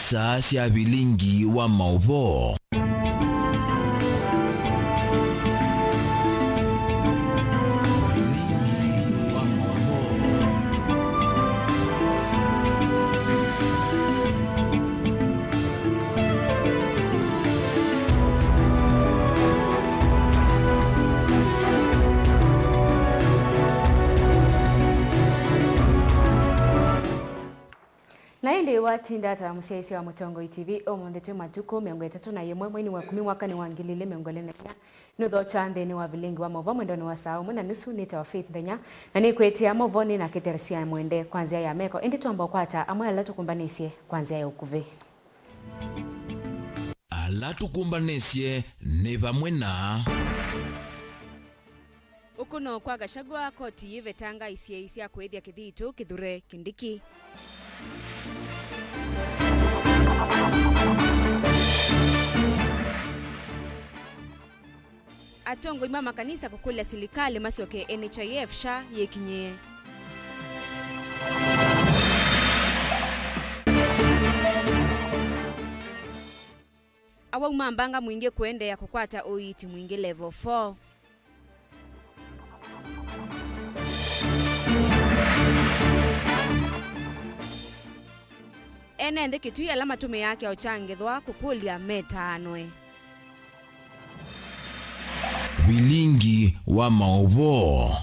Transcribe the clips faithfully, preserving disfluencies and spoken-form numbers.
Saa sya vilingi wa maũvoo. Vilingi wa maũvoo. Na ĩndĩ watinda ata mũsyaĩĩsya wa Mũtongoi T V ũmũnthĩ? Twĩ matukũ mĩongo ĩtatũ na ĩmwe mweinĩ wa ĩkũmi mwakanĩ wa ngili ilĩ mĩongo ĩlĩ na inya. Nũthokya nthĩnĩ wa vilingi wa maũvoo mwendonĩ wa saa ũmwe na nusu. Nĩtawa Faith Nthenya, na nĩkwĩtĩa maũvoo nĩ na Keteresia Mwende kwa nzĩa ya meko, ĩndĩ twamba ũkwata amwe ala tũkũmbanĩsye kwa nzĩa ya ũkuvĩ. Ala tũkũmbanĩsye nĩ vamwe na. Ũkũno kwa Gachagua, koti yĩvetanga isyai sya kũĩthya kĩthitũ Kithure Kindiki. Atongoi ma makanisa kũkũlya silikalĩ masyoke N H I F, SHA yĩkinyĩe. Awau ma mbanga mwingĩ kũendeea kũkwata ũiiti mwingĩ level four. Ene nthĩ Kitui ala matũmĩaa kĩao kya ngethwa kũkũlya metaanwe. Vilingi wa maũvoo.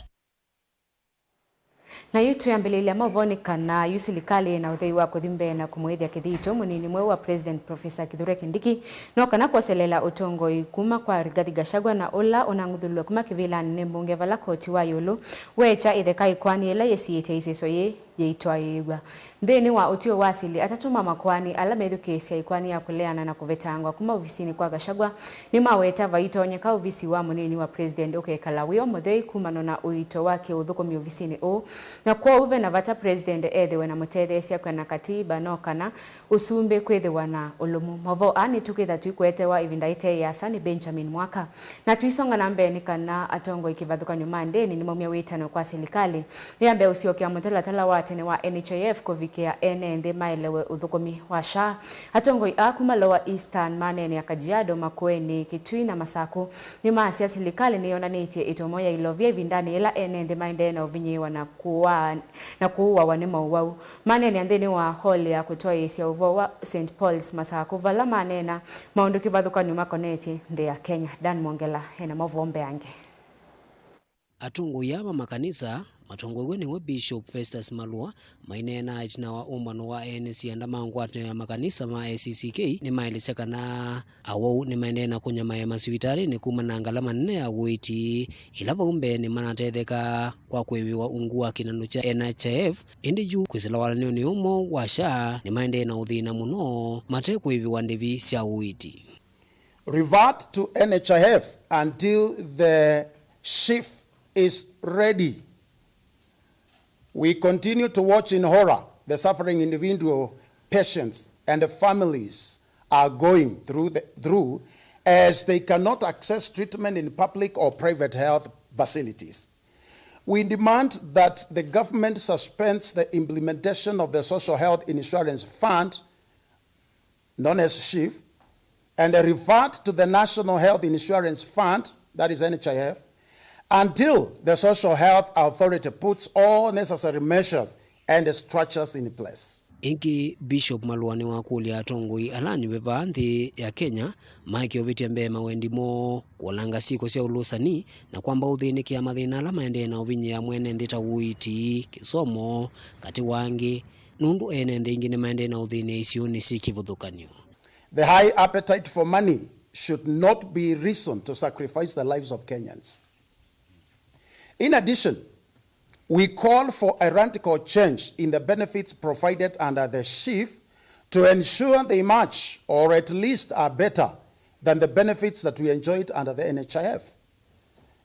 Na yu twĩambĩlĩlya maũvoo nĩ kana yu silikalĩ ĩna ũthei wa kũthi mbee na kũmũĩthya kĩthitũ mũnini mweũ wa President Professor Kithure Kindiki, no kana kwoseleela ũtongoi kuma kwa Rigathi Gachagua na ũla ũnang'uthũlw'e kuma kĩvĩlanĩ nĩ mbunge, vala koti wa ĩũlũ weekya ĩtheka ĩkoani ĩla yĩsiĩĩtye ĩsĩso yĩĩ yĩitwaĩĩw'a. Nthĩnĩ wa ũtw'ĩo wa asili, atatũ ma makoani ala methukĩĩsya ĩkoani ya kũleana na kũvetangwa kuma ovisinĩ kwa Gachagua nĩmaweta vaitonyeka ovisi wa mũnini wa President ũkekala wĩ o mũthei kumana na ũito wa kĩũthũkũmi ovisinĩ ũũ, na kwoou ve na vata President ethĩwe na mũtetheesya kwĩana katiba, no kana ũsumbĩ kwĩthĩwa na ũlũmu. Maũvoo aa nĩtũkwĩtha tũikũetewa ĩvinda ĩte ĩasa nĩ Benjamin Mwaka. Na tũisonga na mbee, nĩ kana atongoi kĩvathũkany'o ma ndĩni nĩmaumya wĩtano kwa silikalĩ yambe ũsyokea mũtalatala wa tene wa N H I F kũvikĩa ene nthĩ maelewe ũthũkũmi wa SHA. Atongoi aa kuma Lower Eastern maneenea Kajiado, Makueni, Kitui na Masaku nĩmaasya silikalĩ nĩyonanĩtye ĩtomo ya ilovia ĩvindanĩ yĩla ene nthĩ maendee na ũvinyĩĩwa na kũaa na kũũawa nĩ maũwau. Maneenea nthĩnĩ wa hall ya kũtwaĩĩsya ũvoo wa Saint Paul's Masaku, vala maneena maũndũ kĩvathũkany'o makonetye nthĩ ya Kenya. Dan Mwongela ena maũvoo mbeange. Atongoi aa ma makanisa, matongoew'e nĩwe Bishop Festus Malua, maineena ĩtina wa ũmbano wa ene syanda ma ngwatanĩo ya makanisa ma A C C K, nĩmaelesya kana awau nĩmaendee na kũnyamaĩa masivitalĩnĩ kumana na ngalama nene ya ũiiti, ĩla vau mbee nĩmanatethekaa kwa kũĩvĩwa ungu wa kĩnandũ kya N H I F, ĩndĩ yu kwĩsĩla walanĩonĩ ũũ mweũ wa SHA, nĩmaendee na ũthĩna mũno mate kũĩvĩwa ndĩvi sya ũiiti. Revert to N H I F until the SHIF is ready. We continue to watch in horror the suffering individual patients and the families are going through, the, through as they cannot access treatment in public or private health facilities. We demand that the government suspends the implementation of the Social Health Insurance Fund, known as SHIF, and revert to the National Health Insurance Fund, that is N H I F, until the Social Health Authority puts all necessary measures and structures in place. Ĩngĩ, Bishop Malua nĩwakũlya atongoi ala anyuve vaa nthĩ ya Kenya maeke ũvĩtya mbee mawendi moo, kũolanga syĩko sya ũlũsani, na kwamba ũthĩnĩkĩa mathĩna ala maendee na ũvinyĩĩa mwene nthĩ ta ũiiti, kĩsomo, katĩ wa angĩ, nũndũ ene nthĩ ingĩ nĩmaendee na ũthĩnĩa isionĩ syĩ kĩvathũkany'o. The high appetite for money should not be reason to sacrifice the lives of Kenyans. In addition, we call for a radical change in the benefits provided under the SHIF to ensure they match or at least are better than the benefits that we enjoyed under the N H I F.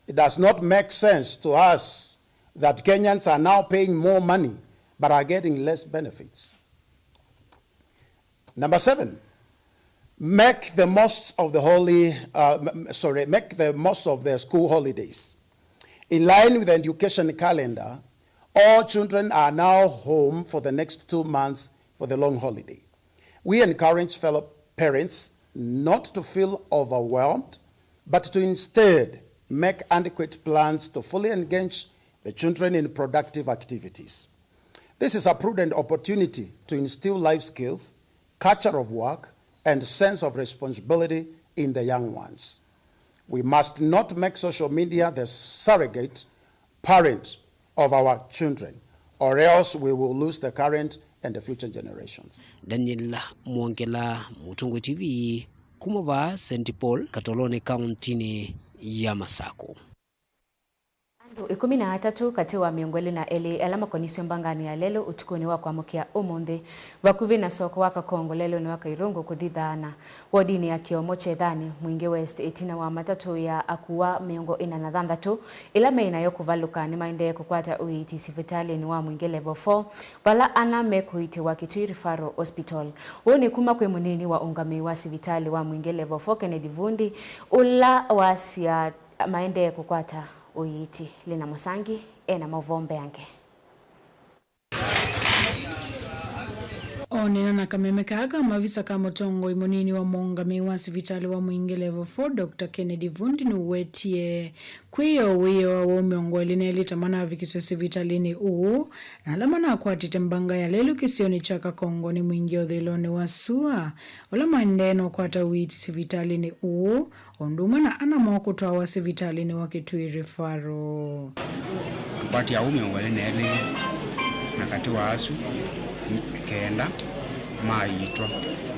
It does not make sense to us that Kenyans are now paying more money but are getting less benefits. Number seven, make the most of the holy, uh, m-, m-, sorry, make the most of the school holidays. In line with the education calendar, all children are now home for the next two months for the long holiday. We encourage fellow parents not to feel overwhelmed, but to instead make adequate plans to fully engage the children in productive activities. This is a prudent opportunity to instill life skills, culture of work, and sense of responsibility in the young ones. We must not make social media the surrogate parent of our children, or else we will lose the current and the future generations. Daniel Mwongela, Mũtongoi T V, kuma vaa Saint Paul, Katoloni, kauntinĩ ya Masako. Andũ ĩkũmi na atatũ katĩ wa mĩongo ĩlĩ na elĩ ala makonisw'e mbanganĩ ya lelũ ũtukũnĩ wa kwamũkĩa ũmũnthĩ, vakuvĩ na soko wa Kakongo lelũnĩ wa Kairũngũ kũthi Thaana, wodinĩ ya Kĩomo Kyethani, Mwingĩ West, ĩtina wa matatũ ya akua mĩongo ĩna na thanthatũ ĩla meĩ nayo kũvalũka nĩmaendee kũkwata ũiiti sivitalĩnĩ wa Mwingĩ Level four, vala ana mekũiitĩwa Kitui Referral Hospital. Ũũ nĩ kuma kwĩ mũnini wa ũngamĩi wa sivitalĩ wa Mwingĩ Level four, Kennedy Vundi, ũla wasya maendee kũkwata ũiiti. Lina Mũsangi ena maũvoo mbeange. Onena na kameme kaa ka mavisa ka mũtongoi mũnini wa mũũngamĩi wa sivitalĩ wa Mwingĩ Level four, Doctor Kennedy Vundi nũwetie kwĩoo wĩoo awau mĩongo ĩlĩ na elĩ ta manavikiswe sivitalĩnĩ ũũ, na ala manakwatĩte mbanga ya lelũ kĩsionĩ kya Kakongo nĩ Mwingĩ ũthĩlonĩ wa sua, vala maendee na ũkwata ũiiti sivitalĩnĩ ũũ, o ũndũ ũmwe na ana moo kũtwawa sivitalĩnĩ wa Kitui Referral. Tũkwati awau mĩongo ĩlĩ na elĩ, na katĩ wa asu kenda maiitwa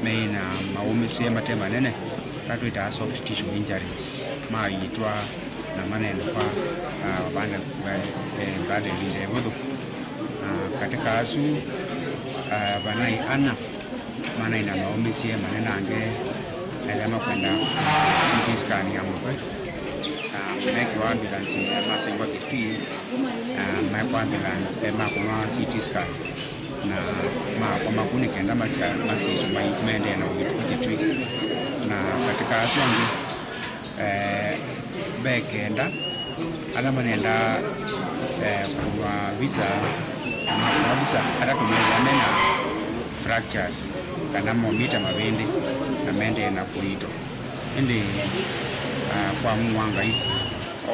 meĩ na maũmĩsye mate manene, ala twĩtaa soft tissue injuries, maiitwa na manenekwa, ah, baada, eh, baada ya ĩvinda ĩvũthũ. Na katĩ ka asu, ah, vanaĩ ana manaĩ na maũmĩsye manene angĩ ethĩa makwenda C T scan ya mũtwe. Na mekĩwa ambulance, masengwa Kitui, na mekwa ambulance, eh, makũnwa C T scan, na makoma ku nĩ kenda masya-, masisũ mai-, maendee na ũiiti Kitui. Na katĩ ka asu angĩ, eh, ve kenda ala manendaa, eh, kũnwa visa, na makũnwa visa, atatũ methĩa mena fractures kana momĩte mavĩndĩ na mendee na kũiitwa. Ĩndĩ, ah, kwa mumo wa Ngai,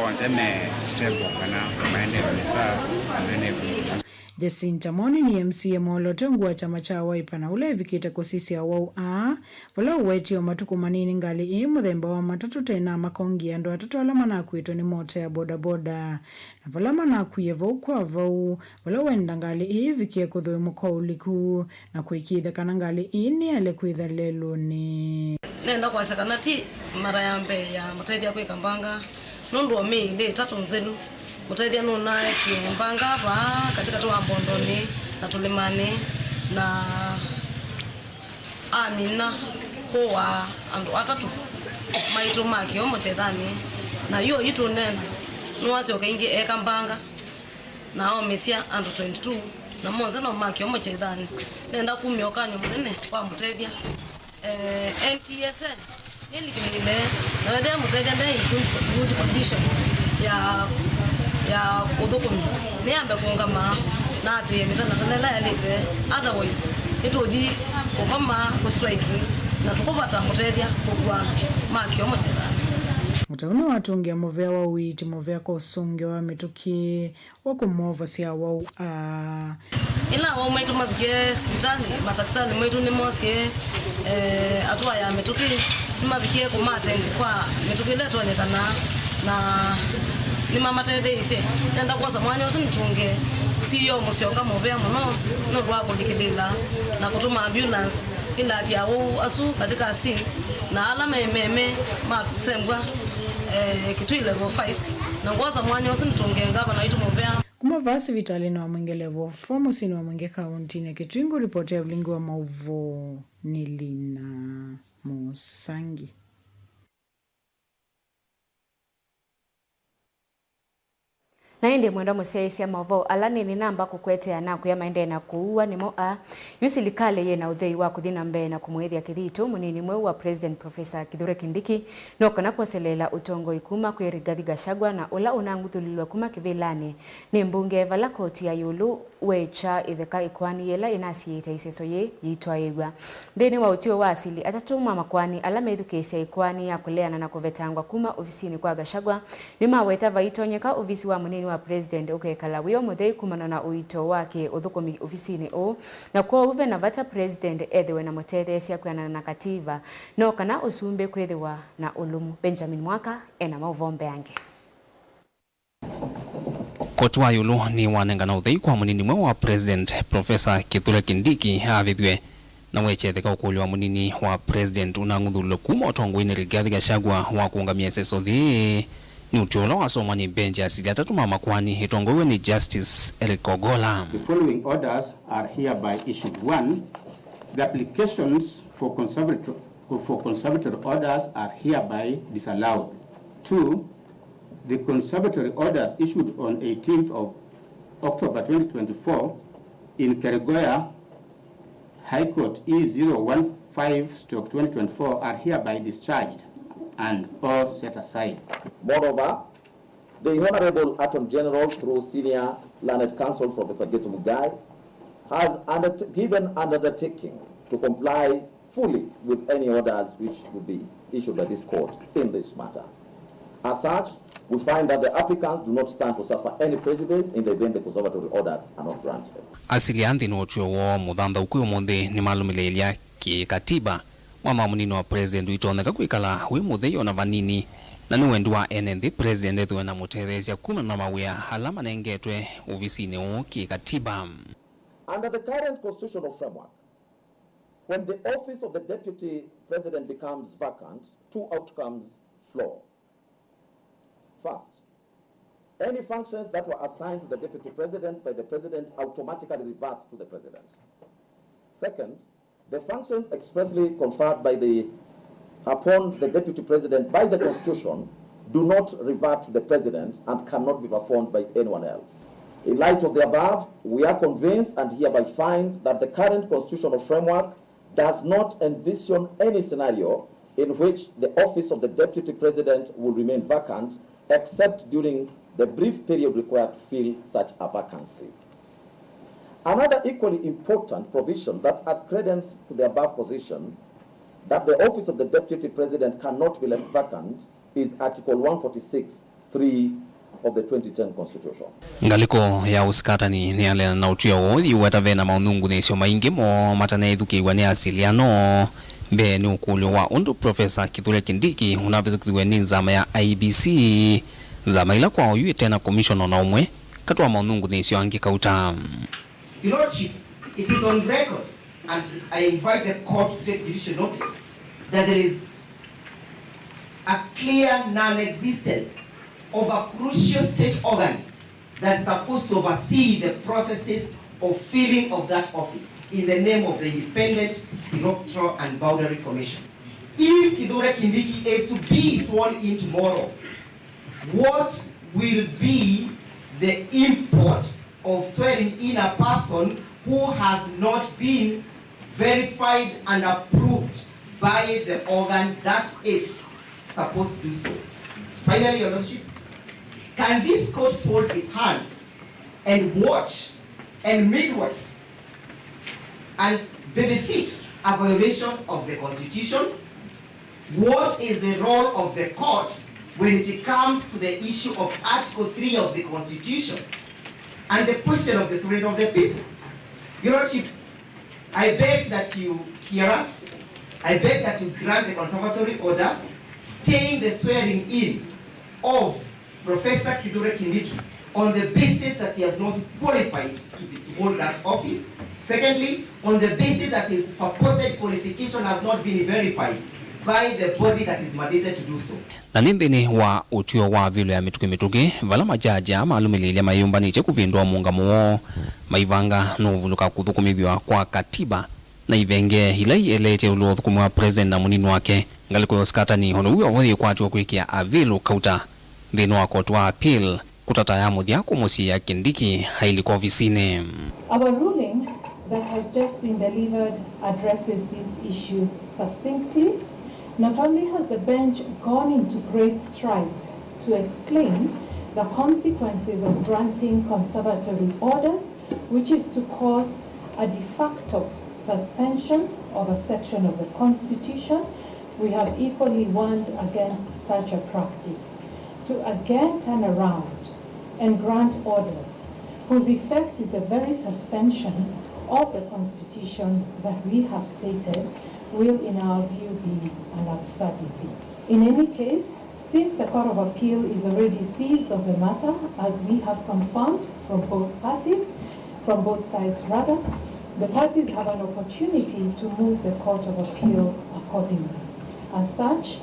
onthe me stable kana maendee nesa na mendee kũiitwa. Jacinta Moni nĩ M C A mwoloote ungu wa kyama kya Wiper na ũla ĩvikĩte kũsisya awau aa, vala ũwetie o matukũ manini ngalĩ ĩĩ mũthemba wa matatũ tena makongie andũ atatũ ala manakuĩtwe nĩ mota ya bodaboda, na vala manakwie vau kwa vau, vala wenda ngalĩ ĩĩ ĩvikĩe kũthũimũka ũliku na kũĩkĩĩthya kana ngalĩ ĩĩ nĩyaĩle kwĩtha lelũnĩ. Nenda kwasya kana ti mara ya mbee ya mũtethya kwĩka mbanga, nũndũ o mĩĩ ĩlĩ ĩtatũ nzelu, mũtethya nũnaekie mbanga vaa katĩkatĩ wa Mbondonĩ na Tũlĩmanĩ, na amina kũaa andũ atatũ maitũ ma Kĩomo Kyethanĩ, na yu oyu tũneena nĩwasyoka ĩngĩ eka mbanga na aũmĩsya andũ twenty-two, na monthe no ma Kĩomo Kyethanĩ. Nenda kumya ũkany'o mũnene kwa mũtethya. Eh, N T S N nĩlikĩlĩĩle, na wethĩa mũtethya nde in good, good condition ya, ya ũthũkũmi, nĩyambe kũũngama na atĩĩe mĩtalatala ĩla yaĩlĩte, otherwise nĩtũũthi kũkoma, kũstrike, na tũkũvata mũtethya kũkua ma Kĩomo Kyethanĩ. Mũtau nĩwatũngĩa mũvea wa ũiiti mũvea kwa ũsũngĩo wa mĩtũkĩ wa kũmovosya awau aa. Ĩla awau maitũ mavikie sivitalĩ, matakĩtalĩ maitũ nĩmoosie, eh, atũa ya mĩtũkĩ, nĩmavikie kũma attend kwa mĩtũkĩ ĩla ĩtonyekana, na nĩmamatetheeisye. Nenda kwosa mwanya ũsu nĩtũnge C E O Mũsyoka mũvea mũno nũndũ wa kũlikĩlĩĩla na kũtũma ambulance ĩlaatye awau asu katĩ ka scene, na ala me meme masembwa, eh, Kitui Level five. Na ngwosa mwanya ũsu nĩtũnge ngavana waitũ mũvea. Kuma vaa sivitalĩnĩ wa Mwingĩ Level four mũsyĩnĩ wa Mwingĩ kaũntinĩ ya Kitui, ngũripotĩa ũlingi wa maũvoo nĩ Lina Mũsangi. Na ĩndĩ mwendwa mũsyaĩĩsya, maũvoo ala nĩnĩnamba kũkwetea nakwĩa maendee na kũua nĩmo aa. Yu silikalĩ yĩ na ũthei wa kũthi na mbee na kũmũĩthya kĩthito mũnini mweũ wa President Professor Kithure Kindiki, no kana kwoseleela ũtongoi kuma kwĩ Rigathi Gachagua na ũla ũnang'uthũlilwe kuma kĩvĩlanĩ nĩ mbunge, vala koti ya ĩũlũ weekya ĩtheka ĩkoani yĩla ĩnasiĩĩte ĩseso yĩĩ yĩitwaĩĩw'a. Nthĩnĩ wa ũtw'ĩo wa asili atatũ ma makoani ala methukĩĩsya ĩkoani ya kũleana na kũvetangwa kuma ovisinĩ kwa Gachagua, nĩmaweta vaitonyeka ovisi wa mũnini wa President ũkekala wĩ o mũthei kumana na ũito wa kĩ-ũthũkũmi ovisinĩ ũũ, na kwoou ve na vata President ethĩwe na mũtetheesya kwĩanana na kativa, no kana ũsumbĩ kwĩthĩwa na ũlũmu. Benjamin Mwaka ena maũvoo mbeange. Koti wa ĩũlũ nĩwanengana ũthei kwa mũnini mweũ wa President, Professor Kithure Kindiki, avĩthw'e na wekya ĩtheka ũkũlyo wa mũnini wa President ũnang'uthũlwe kuma ũtongoinĩ Rigathi Gachagua wa kũũngamĩa ĩseso yĩĩ. Nĩ ũtw'ĩo ũla wasomwa nĩ mbenji ya asili atatũ ma makoani ĩtongoew'e nĩ Justice Eric Ogolla. The following orders are hereby issued. One, the applications for conservatory, for conservatory orders are hereby disallowed. Two, the conservatory orders issued on eighteenth of October twenty twenty-four in Keregoya High Court E zero one five stroke twenty twenty-four are hereby discharged and or set aside. Moreover, the Honorable Attorney General, through Senior Learned Counsel Professor Githu Muigai, has undert-, given an undertaking to comply fully with any orders which would be issued by this court in this matter. As such, we find that the applicants do not stand to suffer any prejudice in the event the conservatory orders are not granted. Asili a nthĩnĩ wa ũtw'ĩo woo mũthanthaũku ũmũnthĩ nĩmalũmĩlĩĩlya kĩ-katiba mwanya wa mũnini wa President ũitonyeka kwĩkala wĩ mũthei o na vanini, na nĩ wendi wa ene nthĩ President ethĩwe na mũtetheesya kumana na mawĩa ala manengetwe ovisinĩ ũũ kĩ-katiba. Under the current constitutional framework, when the office of the Deputy President becomes vacant, two outcomes flow. First, any functions that were assigned to the Deputy President by the President automatically reverts to the President. Second, the functions expressly conferred by the, upon the Deputy President by the Constitution do not revert to the President and cannot be performed by anyone else. In light of the above, we are convinced and hereby find that the current constitutional framework does not envision any scenario in which the office of the Deputy President will remain vacant except during the brief period required to fill such a vacancy. Another equally important provision that adds credence to the above position, that the office of the Deputy President cannot be left vacant, is Article one forty-six, three of the twenty ten Constitution. Ngalĩko ya ũsikatani nĩyaleana na ũtw'ĩo ũũ yĩweta ve na maũnungunĩsyo maingĩ moo mataneethukĩĩw'a nĩ asili ano. Mbee nĩ ũkũlyo wa ũndũ Professor Kithure Kindiki ũnavĩtũkĩthiw'e nĩ nzama ya I E B C, nzama ĩla kwa oyu ĩte na commissioner o na ũmwe, katĩ wa maũnungunĩsyo angĩ kauta. Your Lordship, it is on record, and I invite the court to take judicial notice, that there is a clear non-existence of a crucial state organ that's supposed to oversee the processes of filling of that office in the name of the Independent Electoral and Boundary Commission. If Kithure Kindiki is to be sworn in tomorrow, what will be the import of swearing in a person who has not been verified and approved by the organ that is supposed to do so? Finally, Your Lordship, can this court fold its hands and watch and midwife and babysit a violation of the Constitution? What is the role of the court when it comes to the issue of Article three of the Constitution and the question of the sovereignty of the people? Your Lordship, I beg that you hear us. I beg that you grant the conservatory order staying the swearing in of Professor Kithure Kindiki on the basis that he has not qualified to be, to hold that office. Secondly, on the basis that his purported qualification has not been verified by the body that is mandated to do so. Na nĩ nthĩnĩ wa ũtw'ĩo wa vĩlo ya mĩtũkĩ mĩtũkĩ, vala majaji aa malũmĩlĩĩlya mayũmbanĩtye kũvĩndũa mũũngamo woo, maivanga nũvulũka kũthũkũmĩthw'a kwa katiba na ivenge ila ieleetye ĩũlũ wa ũthũkũmi wa president na mũnini wake. Ngalĩko ya ũsikatani o na ũu yo yĩkwatiwe kwĩkĩa avilũ kauta nthĩnĩ wa koti wa appeal Kutata ya mũthya kũmũsiĩĩa Kindiki ailika ovisinĩ. Our ruling that has just been delivered addresses these issues succinctly. Not only has the bench gone into great strides to explain the consequences of granting conservatory orders, which is to cause a de facto suspension of a section of the Constitution, we have equally warned against such a practice. To again turn around and grant orders whose effect is the very suspension of the Constitution that we have stated will, in our view, be an absurdity. In any case, since the Court of Appeal is already seized of the matter, as we have confirmed from both parties, from both sides rather, the parties have an opportunity to move the Court of Appeal accordingly. As such,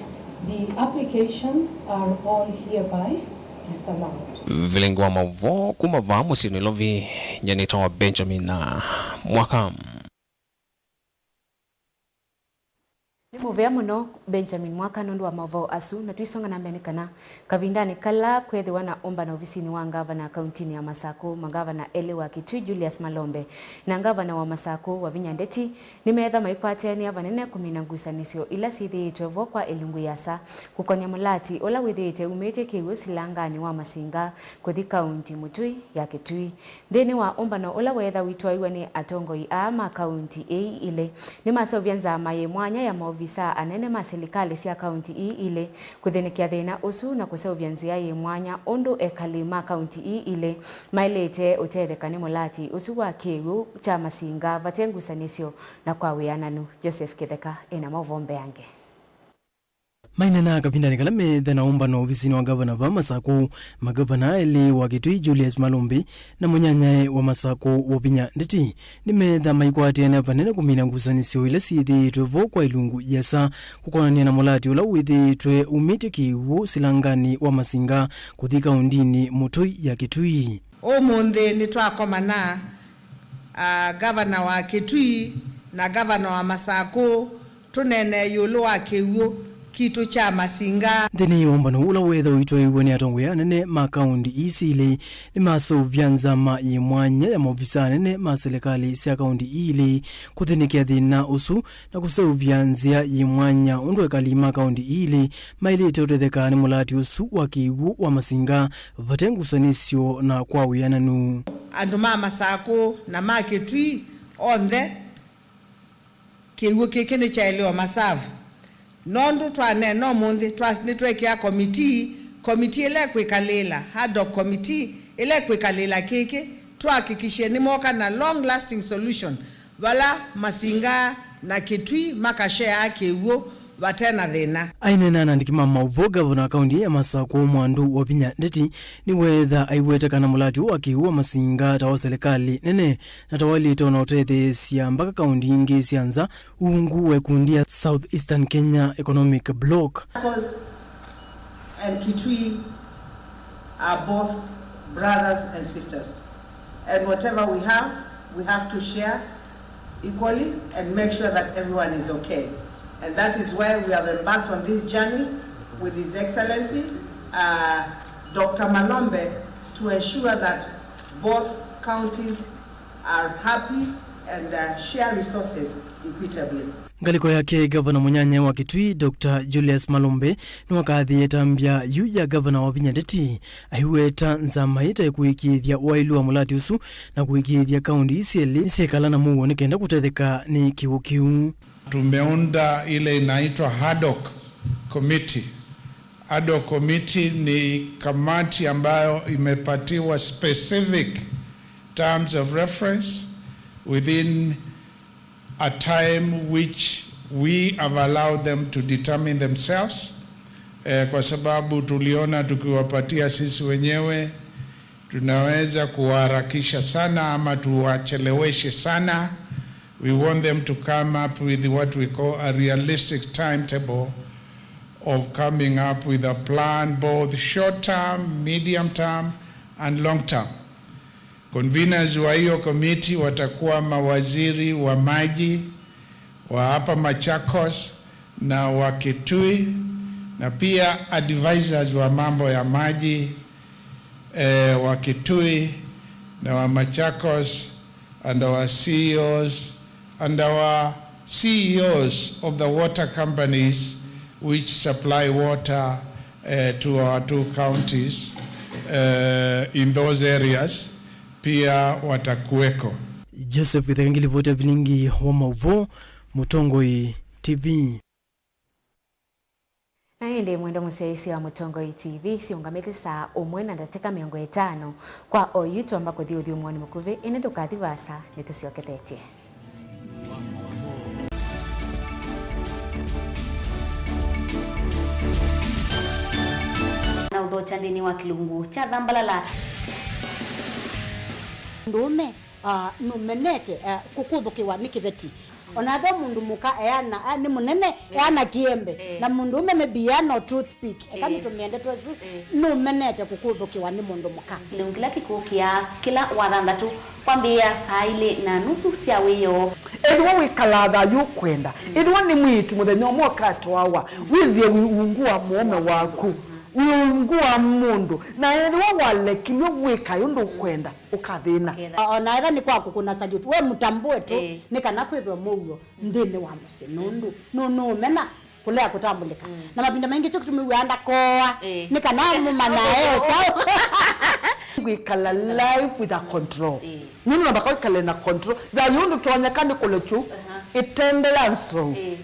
the applications are all hereby disallowed. Vilingi wa maũvoo kuma vaa mũsyĩ Nairobi, nyanĩta wa Benjamin na Mwaka. Nĩ mũvea mũno Benjamin Mwaka nũndũ wa maũvoo asu, na tũisonga na mbee nĩ kana kavindanĩ kala kwethĩwa na ũmbano ovisinĩ wa ngavana kauntinĩ ya Masakũ, mangavana elĩ wa Kitui Julius Malombe na ngavana wa Masakũ Wavinya Ndeti nĩmeetha maikwatĩanĩa vanene kũmina ngusanĩsyo ila syĩthĩĩtwe vo kwa ĩlungu yĩasa kũkon'ya mũlati ũla wĩthĩĩte umĩtye kĩw'ũ silanganĩ wa Masinga kũthi kaunti mũtũi ya Kitui. Nthĩnĩ wa ũmbano ũla weetha wĩtwaĩw'a nĩ atongoi aa ma kaunti ii ilĩ, nĩmaseũvya nzama yĩ mwanya ya maovisaa anene ma silikalĩ sya kaunti ii ilĩ kũthĩnĩkĩa thĩna ũsu na kũseũvya nzĩa yĩ mwanya ũndũ ekali ma kaunti ii ilĩ maĩlĩte ũtetheka nĩ mũlati ũsu wa kĩw'ũ kya Masinga vate ngusanĩsyo na kwa wĩananu. Joseph Kĩtheka ena maũvoo mbeange. Maineenaa kavindanĩ kala meetha na ũmbano ovisinĩ wa ngavana va Masakũ, mangavana elĩ wa Kitui Julius Malombe na mũnyanyae wa Masakũ Wavinya Ndeti nĩmeetha maikwatĩanĩa vanene kũmina ngusanĩsyo ila syĩthĩĩtwe vo kwa ĩlungu yĩasa kũkonanĩa na mũlati ũla wĩthĩĩtwe umĩtye kĩw'ũ silanganĩ wa Masinga kũthi kaundinĩ mũtũi ya Kitui. Ũmũnthĩ nĩtwakomana, ah, ngavana wa Kitui na ngavana wa Masakũ tũneenee ĩũlũ wa kĩw'ũ kitũ kya Masinga. Nthĩnĩ wa ũmbano ũla weetha ũitwaĩw'e nĩ atongoi anene ma kaunti ii syĩlĩ, nĩmaseũvya nzama yĩ mwanya ya maovisaa anene ma silikalĩ sya kaunti ii ilĩ kũthĩnĩkĩa thĩna ũsu na kũseũvya nzĩa yĩ mwanya ũndũ ekali ma kaunti ii ilĩ maĩlĩte ũtetheka nĩ mũlati ũsu wa kĩw'ũ wa Masinga vate ngusanĩsyo na kwa wĩananu. Andũ ma Masakũ na ma Kitui onthe, kĩw'ũ kĩkĩ nĩkyaĩle o masavu. Nũndũ twaneena ũmũnthĩ, twa-, nĩtwekĩa komitii, komitii ĩla ĩkwĩkalĩĩla, ad hoc committee ĩla ĩkwĩkalĩĩla kĩkĩ, twahakikishie nĩmoka na long lasting solution, vala Masinga na Kitui makasheaa kĩw'ũ vate na thĩna. Aineena na andĩki ma maũvoo, ngavana wa kaunti ya Masakũ Mwandu Wavinya Ndeti nĩweetha aiweta kana mũlati ũũ wa kĩw'ũ wa Masinga ta wa silikalĩ nene na ta waĩlĩte ona ũtetheesya mbaka kaunti ingĩ sya nza ungu wa ĩkundi ya South Eastern Kenya Economic Bloc. Because and Kitui are both brothers and sisters. And whatever we have, we have to share equally and make sure that everyone is okay. And that is why we have embarked on this journey with His Excellency, uh, Doctor Malombe to ensure that both counties are happy and, uh, share resources equitably. Ngalĩko yake, ngavana mũnyanyae wa Kitui, Doctor Julius Malombe, nĩwakathĩĩe ĩtambya yu ya ngavana Wavinya Ndeti, aiweta nzama ĩtaĩ kũĩkĩĩthya waĩlu wa mũlati ũsu na kũĩkĩĩthya kaunti ii syelĩ nĩsyekala na mũuo nĩ kenda kũtetheka nĩ kĩw'ũ kĩu. Tumeunda ile inaitwa ad hoc committee. Ad hoc committee ni kamati ambayo imepatiwa specific terms of reference within a time which we have allowed them to determine themselves, eh, kwa sababu tuliona tukiwapatia sisi wenyewe tunaweza kuwaharakisha sana ama tuwacheleweshe sana. We want them to come up with what we call a realistic timetable of coming up with a plan, both short term, medium term, and long term. Conveners wa hiyo committee watakuwa mawaziri wa maji wa hapa Machakos na wa Kitui, na pia advisors wa mambo ya maji, eh, wa Kitui na wa Machakos, and our C E Os and our C E Os of the water companies which supply water, eh, to our two counties, eh, in those areas pia watakuweko. Joseph Githeka, ngilivoti ya vilingi wa mauvoo, Mũtongoi T V. Na ĩndĩ mwendwa mũsyaĩĩsya wa Mũtongoi T V, siũngamĩte saa ũmwe na ndatĩka mĩongo ĩtano. Kwa oyu twamba kũthi ũthyũmũonĩ mũkuvĩ, ĩndĩ ndũkathi vaasa, nĩtũsyokethetye. Na ũthokya nthĩnĩ wa kĩlungu kya Thambalala. Mũndũũme, ah, nũmenete, ah, kũkũthũkĩwa nĩ kĩveti. Ona ethĩwa mũndũ mũka eana, ah, nĩ mũnene, eana kĩembe. Eh. Na mũndũũme maybe eana o toothpick. Eka, eh, nĩtũmĩe ndeto ĩsu, eh, nũmenete kũkũthũkĩwa nĩ mũndũ mũka. Kĩlungu kĩla kĩkũkĩa kĩla Wathanthatũ kwambĩĩa saa ilĩ na nusu sya wĩoo. Ethĩwa wĩkalaa thayũ ũkwenda, ethĩwa nĩ mwĩĩtu mũthenya ũmwe ũkatwawa, wĩthĩe wĩ ungu wa mũũme waku, wĩ ungu wa mũndũ, na ethĩwa walekilw'e wĩkae ũndũ ũkwenda, ũkathĩna. Ũkathĩna. O-, ona ethĩwa nĩ kwa kũkũna salute, we mũtambũe tu, ĩĩ, nĩ kana kwĩthwe mũuo nthĩnĩ wa mũsyĩ, nũndũ nũ-, nũũmena kũlea kũtambũlĩka. Mm. Na mavinda maingĩ kyo kĩtumi wĩaa ndakoa, ĩĩ, nĩ kana mũmanya e kyaũ. Wĩkala life with a control. Ĩĩ. Nĩ namba kwĩkala na control. Thayũ ndũtonyeka nĩ kũlekyu, aha, ĩtende ya nzou. Ĩĩ.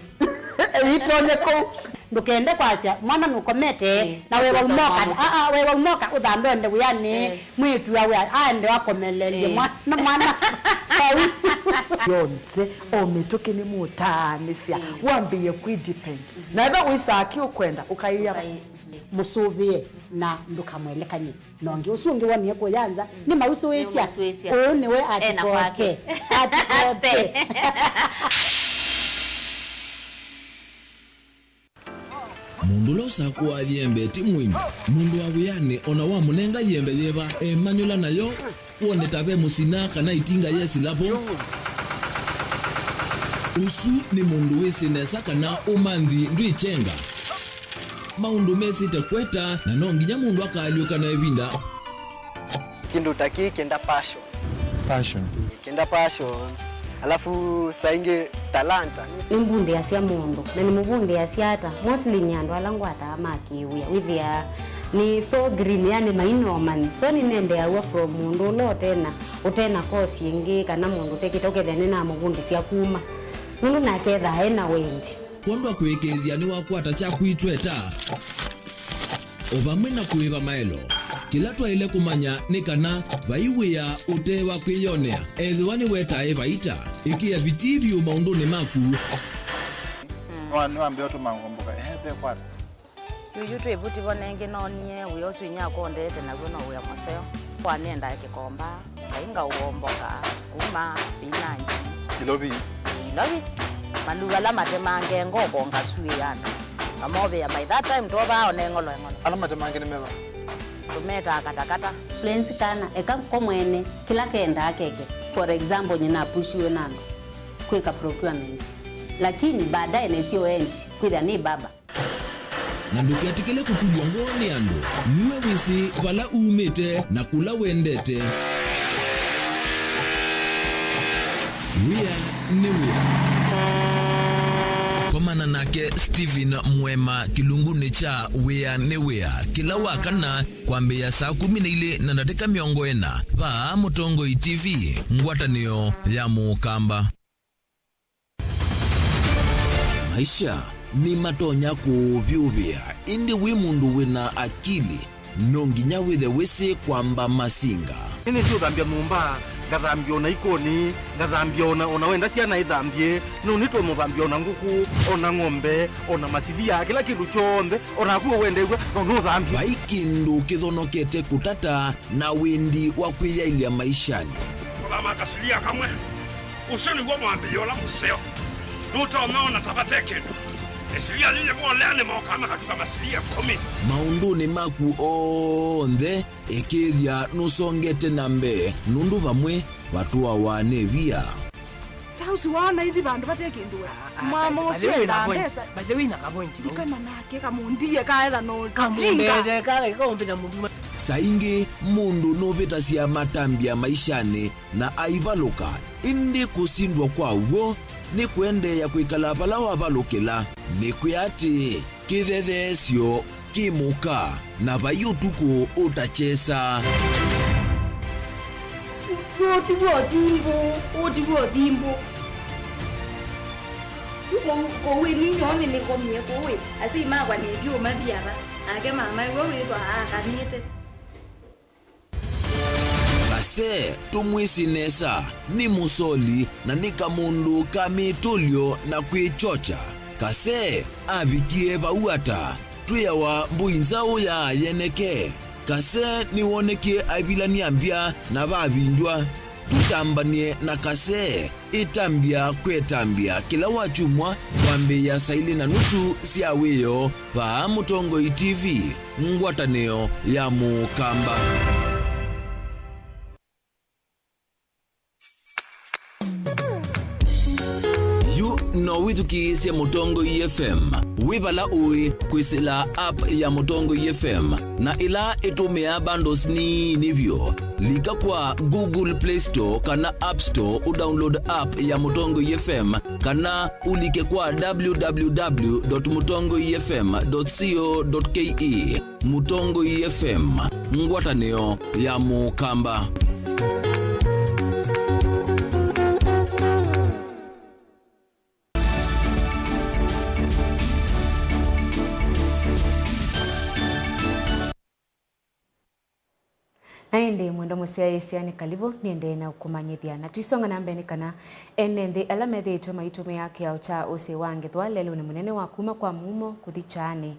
Ĩitonye kũu. Ndũkende kwasya mwana nũkomete, ĩĩ, na wewa ũkosa umoka, mwana. Aa, wewa umoka ũthambe ende wĩanĩ. Ĩĩ. Mwĩĩtu awe aende akomelelye, ĩĩ, mwana, mwana vau. Yonthe, o mĩtũkĩ nĩmũtaanĩsya, ĩĩ, wambĩĩe kwĩ depend. Mhm. Na ethĩwa wĩsaa kĩ ũkwenda, ũkaĩa. Ũkaĩ-, mũsũvĩe na ndũkamwelekany'e. Na ũngĩ ũsu ũngĩ wonie kũya nza, mm, nĩmausũĩsya. Nĩmausũĩsya. Ũũ nĩwe ena atikoke. Kwake. Atikoke. Mũndũ ũla ũsakũaa yembe ti mũini. Mũndũ wa wĩanĩ o na wamũnenga yembe yĩva, emanyũla nayo, wone ta ve mũsina kana ĩtinga yesĩla vo. Ũsu nĩ mũndũ wĩsĩ nesa kana ũmanthi ndwĩkyenga. Maũndũ mesĩte kweta, na no nginya mũndũ akaalyũka na ĩvinda. Kĩndũ ta kĩĩ kĩenda passion. Passion. Kĩenda passion. Alafu saa ingĩ talanta. Nĩmbundĩasya mũndũ, na nĩmũvundĩasya ata? Mostly nĩ andũ ala ngwataa ma kĩwĩa. Wĩthĩaa nĩ so green, yani mainomani. So nĩnendeaw'a from mũndũ ũla ũtena, ũtena course ĩngĩ, kana mũndũ ũtekĩte, ũkethĩa nĩnamũvundĩsya kuma. Nũndũ nake ethaa ena wendi. Kwondũ wa kũĩkĩĩthya nĩwakwata kyaku itweta, o vamwe na kũĩva maelo. Kĩla twaĩle kũmanya nĩ kana vai wĩa ũte wa kwĩyonea, ethĩwa nĩwetae vaita, ĩkĩa vitii vyũ maũndũnĩ maku. Nĩwa-, nĩwambĩa ũtũma ngomboka, ehe, ve kwata. Yuyu twĩ vuti vo nengĩ noonie wĩa ũsu inyakwa ũndeete naw'o no wĩa mũseo. Kwa nĩendaa kĩkomba, kainga ũomboka, sukuma, spinach. Ilovi. Ilovi. Maluva ala matemange ngoko ngasuĩana. Ngamovĩa by that time twovaa one ng'olo eng'olo. Ala matemange nĩ meva? Tũmetaa katakata. Lwenzi kana, eka ko mwene, kĩla kendaa keke. For example, nyina apushiwe na andũ kwĩka procurement. Lakini baadaye nesio endi, kwĩthĩa nĩ baba. Na ndũketĩkĩle kũtulw'a ngoo nĩ andũ. Nue wĩsĩ vala umĩte na kũla wendete. Wĩa nĩ wĩa. Komana nake Stephen Mwema kĩlungunĩ kya Wĩa nĩ Wĩa kĩla wa kana kwambĩĩa saa kũmi na ilĩ na ndatĩka mĩongo ĩna vaa Mũtongoi T V, ngwatanĩo ya Mũkamba. Maisha nĩmatonya kũũvyũvĩa, ĩndĩ wĩ mũndũ wĩ na akili, no nginya wĩthe wĩsĩ kwamba masinga. Nĩnĩsĩ ũthambya nyũmba, ngathambya ona ikoni, ngathambya ona, ona wenda syana ithambye, no nĩtonya ũthambya ona ngũkũ, ona ng'ombe, ona masilia, kĩla kĩndũ kyonthe, ona naku ũwendew'a, no nũthambye. Vai kĩndũ kĩthonokete kũtata na wendi wa kwĩyaĩlya maishanĩ. Kũthama kasilia kamwe. Ũsu nĩw'o mwambĩĩo ũla mũseo. Nũtonya ona ta vate kĩndũ. Ĩsilia yĩu yĩvolea nĩ mokaa makatuka masilia ĩkũmi. Maũndũnĩ maku onthe, ĩkĩĩthya nũsongete na mbee, nũndũ vamwe vatũawa nĩ via. House wana ithi vandũ vate kĩndũ we. Ah, ah, mama by the ũcio way, endaa na point. Mbesa. By the way, na ka point, no? Ikana nake kamundie kaetha no. Kamundie, kale, kaumbĩta mũndũ. Saa ingĩ mũndũ nũvĩtasya matambya maishanĩ na aivalũka, ĩndĩ kũsindwa kwa w'o nĩ kũendeea kwĩkala vala wavalũkĩla. Nĩkwĩa atĩĩ, kĩthetheesyo kĩ mũka, na vai ũtukũ ũtakyesa. Ũũ ti w'o thimbũ, ũũ ti w'o thimbũ. Yu kũu, kũu ĩ ninyoo nĩnĩkomie kũu ĩ, asyai makwa nĩndiũmathi ava, nake mama ĩwe wĩthwa aakanĩte. Kase, tũmwĩsĩ nesa, nĩ mũsoli na nĩ kamũndũ ka mĩtũlyo na kwĩkyokya. Kase avikie vau ata? Twĩawa mbũi nzaũ ya yeneke. Kase nĩwonekie aivilany'a mbya na vavindwa. Tũtambany'e na Kase, ĩtambya kwĩ ĩtambya kĩla wakyumwa kwambĩĩa saa ilĩ na nusu sya wĩoo, vaa Mũtongoi T V, ngwatanĩo ya Mũkamba. Yu no wĩthukĩĩsye Mũtongoi F M wĩ vala ũĩ kwĩsĩla app ya Mũtongoi F M, na ĩla ĩtũmĩaa bundles nini vyũ. Lika kwa Google Play Store kana App Store ũdownload app ya Mũtongoi F M, kana ũlike kwa w w w dot mũtongoi f m dot co dot k e. Mũtongoi F M, ngwatanĩo ya Mũkamba. Na ĩndĩ mwendwa mũsyaĩĩsya nĩ kalivũ, nĩendee na ũkũmanyĩthya. Na tũisonga na mbee nĩ kana ene nthĩ ala methĩĩtwe maitũmĩa kĩao kya ũsĩ wa ngethwa lelũnĩ mũnene wa kuma kwa Mumo kũthi Kyaanĩ,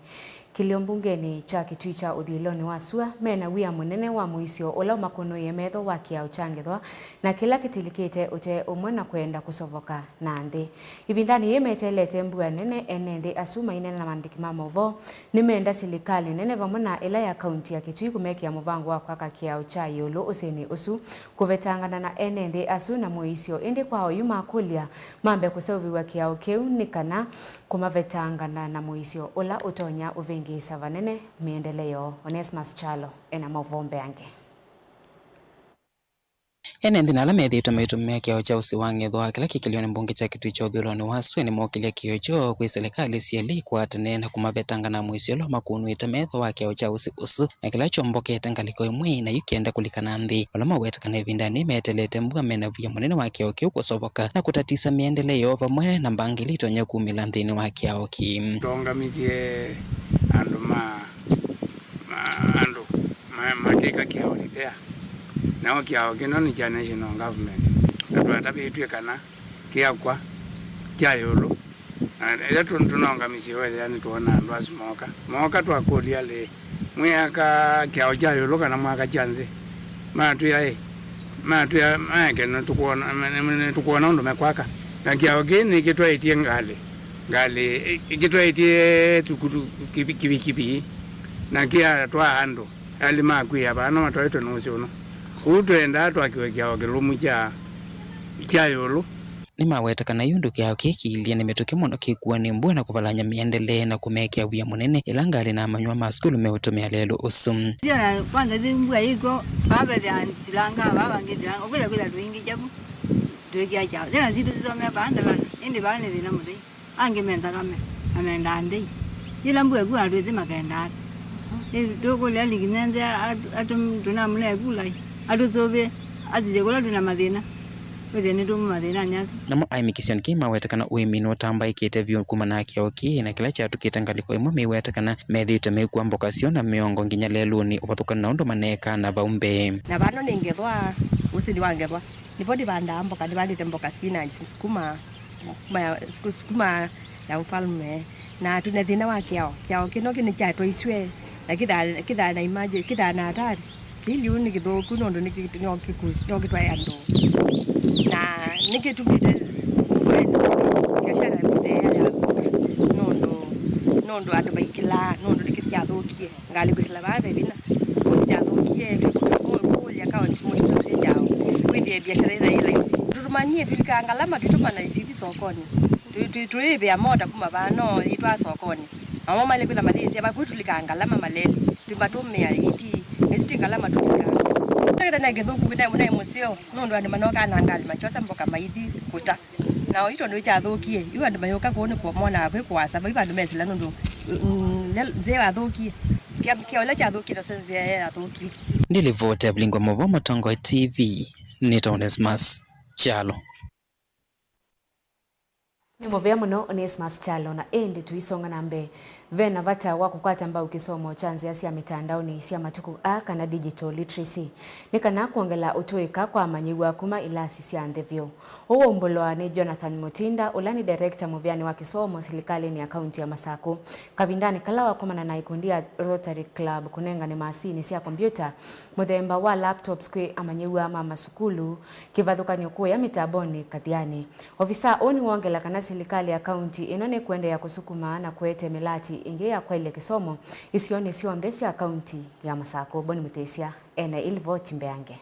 kĩlĩo mbungenĩ kya Kĩtui kya ũthyũlũlonĩ wa sua, mena wia mũnene wa mũisyo ũla ũmakũnũĩe metho wa kĩao kya ngethwa na kĩla kĩtilĩkĩte ũtee ũmwe na kwenda kũsovoka na nthĩ. Ĩvindanĩ yĩĩ meteelete mbua nene, ene nthĩ asu maineena na maandĩki ma maũvoo nĩmenda silikalĩ nene vamwe na ĩla ya kaunti ya Kitui kũmekĩa mũvango wa kwaka kĩao kya ĩũlũ ũsĩnĩ ũsu, kũvetangana na ene nthĩ asu na mũisyo. Ĩndĩ kwa oyu makũlya mambe kũseũvĩw'a kĩao kĩu nĩ kana kũmavetangana na mũisyo ũla ũtonya ũvĩngĩĩsa vanene mĩendele yoo. Onesmus Kyalo ena maũvoo mbeange. Ene nthĩ na ala methĩĩtwe maitũmĩa kĩao kya ũsĩ wa ng'ethwa kĩla kĩ kĩlĩonĩ mbunge kya Kitui kya ũthyũlũlonĩ wa sua nĩmokĩlya kĩoo kyoo kwĩ silikalĩ syelĩ ikwatane na kũmavetanga na mũisyo ũla ũmakũnũĩte metho wa kĩao kya ũsĩ ũsu, na kĩla kyombokete ngalĩko ĩmwe na yu kĩenda kũlika na nthĩ. Vala maweta kana ĩvindanĩ meteelete mbua, mena wia mũnene wa kĩao kĩu kũsovoka na kũtatisya mĩendele yoo vamwe na mbanga ila itonya kumĩla nthĩnĩ wa kĩao kĩĩ. Twaũngamisye andũ ma ma andũ ma- makĩka kĩao repair. Nao kĩao kĩno nĩ kya national government, na twatavĩtw'e kana kĩakwa kya ĩũlũ. Na ĩla tũ- tũnaũngamisye wethĩa nĩtwoona andũ asu mooka, mooka twakũlya lĩ, mwĩaka kĩao kya ĩũlũ kana mwaka kya nzĩ? Matwĩa ĩ, matwĩa maeke nĩtũkwona, nĩtũkwona ũndũ mekwaka. Na kĩao kĩĩ nĩkĩtwaĩtye ngalĩ, ngalĩ ĩ- ĩkĩtwaĩtye tukutuku, kivi- kivikivi, na kĩatwaa andũ elĩ makw'ĩĩa vaa na matwaĩtwe nĩ ũsĩ ũno. Kwoou twendaa twakĩwe kĩao kĩlũmu kya kya ĩũlũ. Nĩmaweta kana yu ũndũ kĩao kĩĩ kĩilye nĩ mĩtũkĩ mũno kĩkuwa nĩ mbua na kũvalany'a mĩendele na kũmekĩa wia mũnene ĩla ngalĩ na amanyĩw'a ma sukulu meũtũmĩa lelũ ũsu. Ndiona kwanza ĩthi mbua yĩkw'o, vaa vethĩa silanga, vaa vangĩ silanga, ũkwĩtha kwĩtha tũingĩ kyavu. Twĩkĩa kyaũ. Yĩla sitũ sisomea vaa ndalani, ĩndĩ vaa nĩ thĩna mũthei. Angĩ me nthakame, na mendaa ndei. Yĩla mbua ĩkua, andũ ĩthĩ makendaa ata? Ĩ, tũkũlya liki nyenze atu- atu- tũnamũlee kula ĩ? Atũsũvĩe, asisye kũla twĩ na mathĩna. Wĩthĩe nĩtũuma mathĩnanĩ asu. Namo aĩmi kĩsionĩ kĩĩ maweta kana ũĩmi nũtambaĩkĩte vyũ kumana na kĩao kĩĩ, na kĩla kyatũkĩte ngalĩko ĩmwe mĩweta kana methĩĩtwe mekua mboka syoo na mĩongo nginya lelũnĩ ũvathũkana na ũndũ maneekaa na vau mbee. Na vano nĩ ngethwa, ũsĩnĩ wa ngethwa. Nĩvo nĩvandaa mboka, nĩvandĩte mboka, spinach, sukuma, sukuma ya, suku- sukuma ya mfalme. Na twĩna thĩna wa kĩao. Kĩao kĩno kĩ nĩkyatwaisw'e, na kĩthaa, kĩthaa na imaji, kĩthaa na hatari. Kĩi lĩu nĩ kĩthũku nũndũ nĩkĩ- no kĩkus- no kĩtwae andũ. Na nĩkĩtumĩte biashara mĩthea ya mboka nũndũ, nũndũ andũ maikĩlaa nũndũ nĩkĩkyathũkie. Ngalĩ kwĩsĩla vaa ve vinya. Kũndũ kyathũkie, kũlya kaunti mũndũ sĩnzĩ kyaũ. Wĩthĩe biashara ĩtha ĩ laisi. Tũtũmanie Tũlikaa ngalama twĩtũmana isithi sokonĩ. Tũ- tũ- Tũyĩvĩa mota kuma vaa no yĩtwaa sokonĩ. Namo maĩle kwĩtha mayĩsya vakwĩtũlikaa ngalama maleli. Twĩmatũmĩa ithi. Isu ti ngalama tũlikaa. Tũkĩte na kĩthũku kĩte mũnai mũseo. Nũndũ andũ manokaa na ngalĩ makyosa mboka maithi kũta. Na yu tondũ nĩkyathũkie, yu andũ mayũka kũu nĩ kũmona kwĩ kũasa, vai vandũ mesĩla nũndũ, mm, nzĩa yathũkie. Kĩa, kĩa ũla kyathũkie, nasyo nzĩa yathũkie. Nĩ livoti ya Vilingi wa Mauvoo Mũtongoi T V, nĩ Onesmus Kyalo. Nĩ mũvea mũno Onesmus Kyalo, na ĩndĩ tũisonga na mbee. Ve na vata wa kũkwata mbau kĩsomo kya nzĩa sya mĩtandaonĩ sya matukũ aa, kana digital literacy, nĩ kana kwongela ũtũĩka kwa amanyĩw'a kuma ilasi sya nthĩ vyũ. Ũu waumbũlwa nĩ Jonathan Mutinda, ũla nĩ director mũvĩanĩ wa kĩsomo silikalĩnĩ ya kaunti ya Masakũ, kavindanĩ kala wakomana na ikundi ya Rotary Club kũnengane masini sya kombyũta mũthemba wa laptops kwĩ amanyĩw'a ma masukulu, kĩvathũkany'o kũya mĩtambonĩ Kathiani. Ovisa ũũ nĩwongela kana silikalĩ ya kaunti ĩno nĩkũendeea kũsukuma na kũete mĩlati ĩngĩ ya kwaĩlya kĩsomo isionĩ syonthe sya kaunti ya Masakũ. Boni Mũtĩsya ena ilivoti mbeange.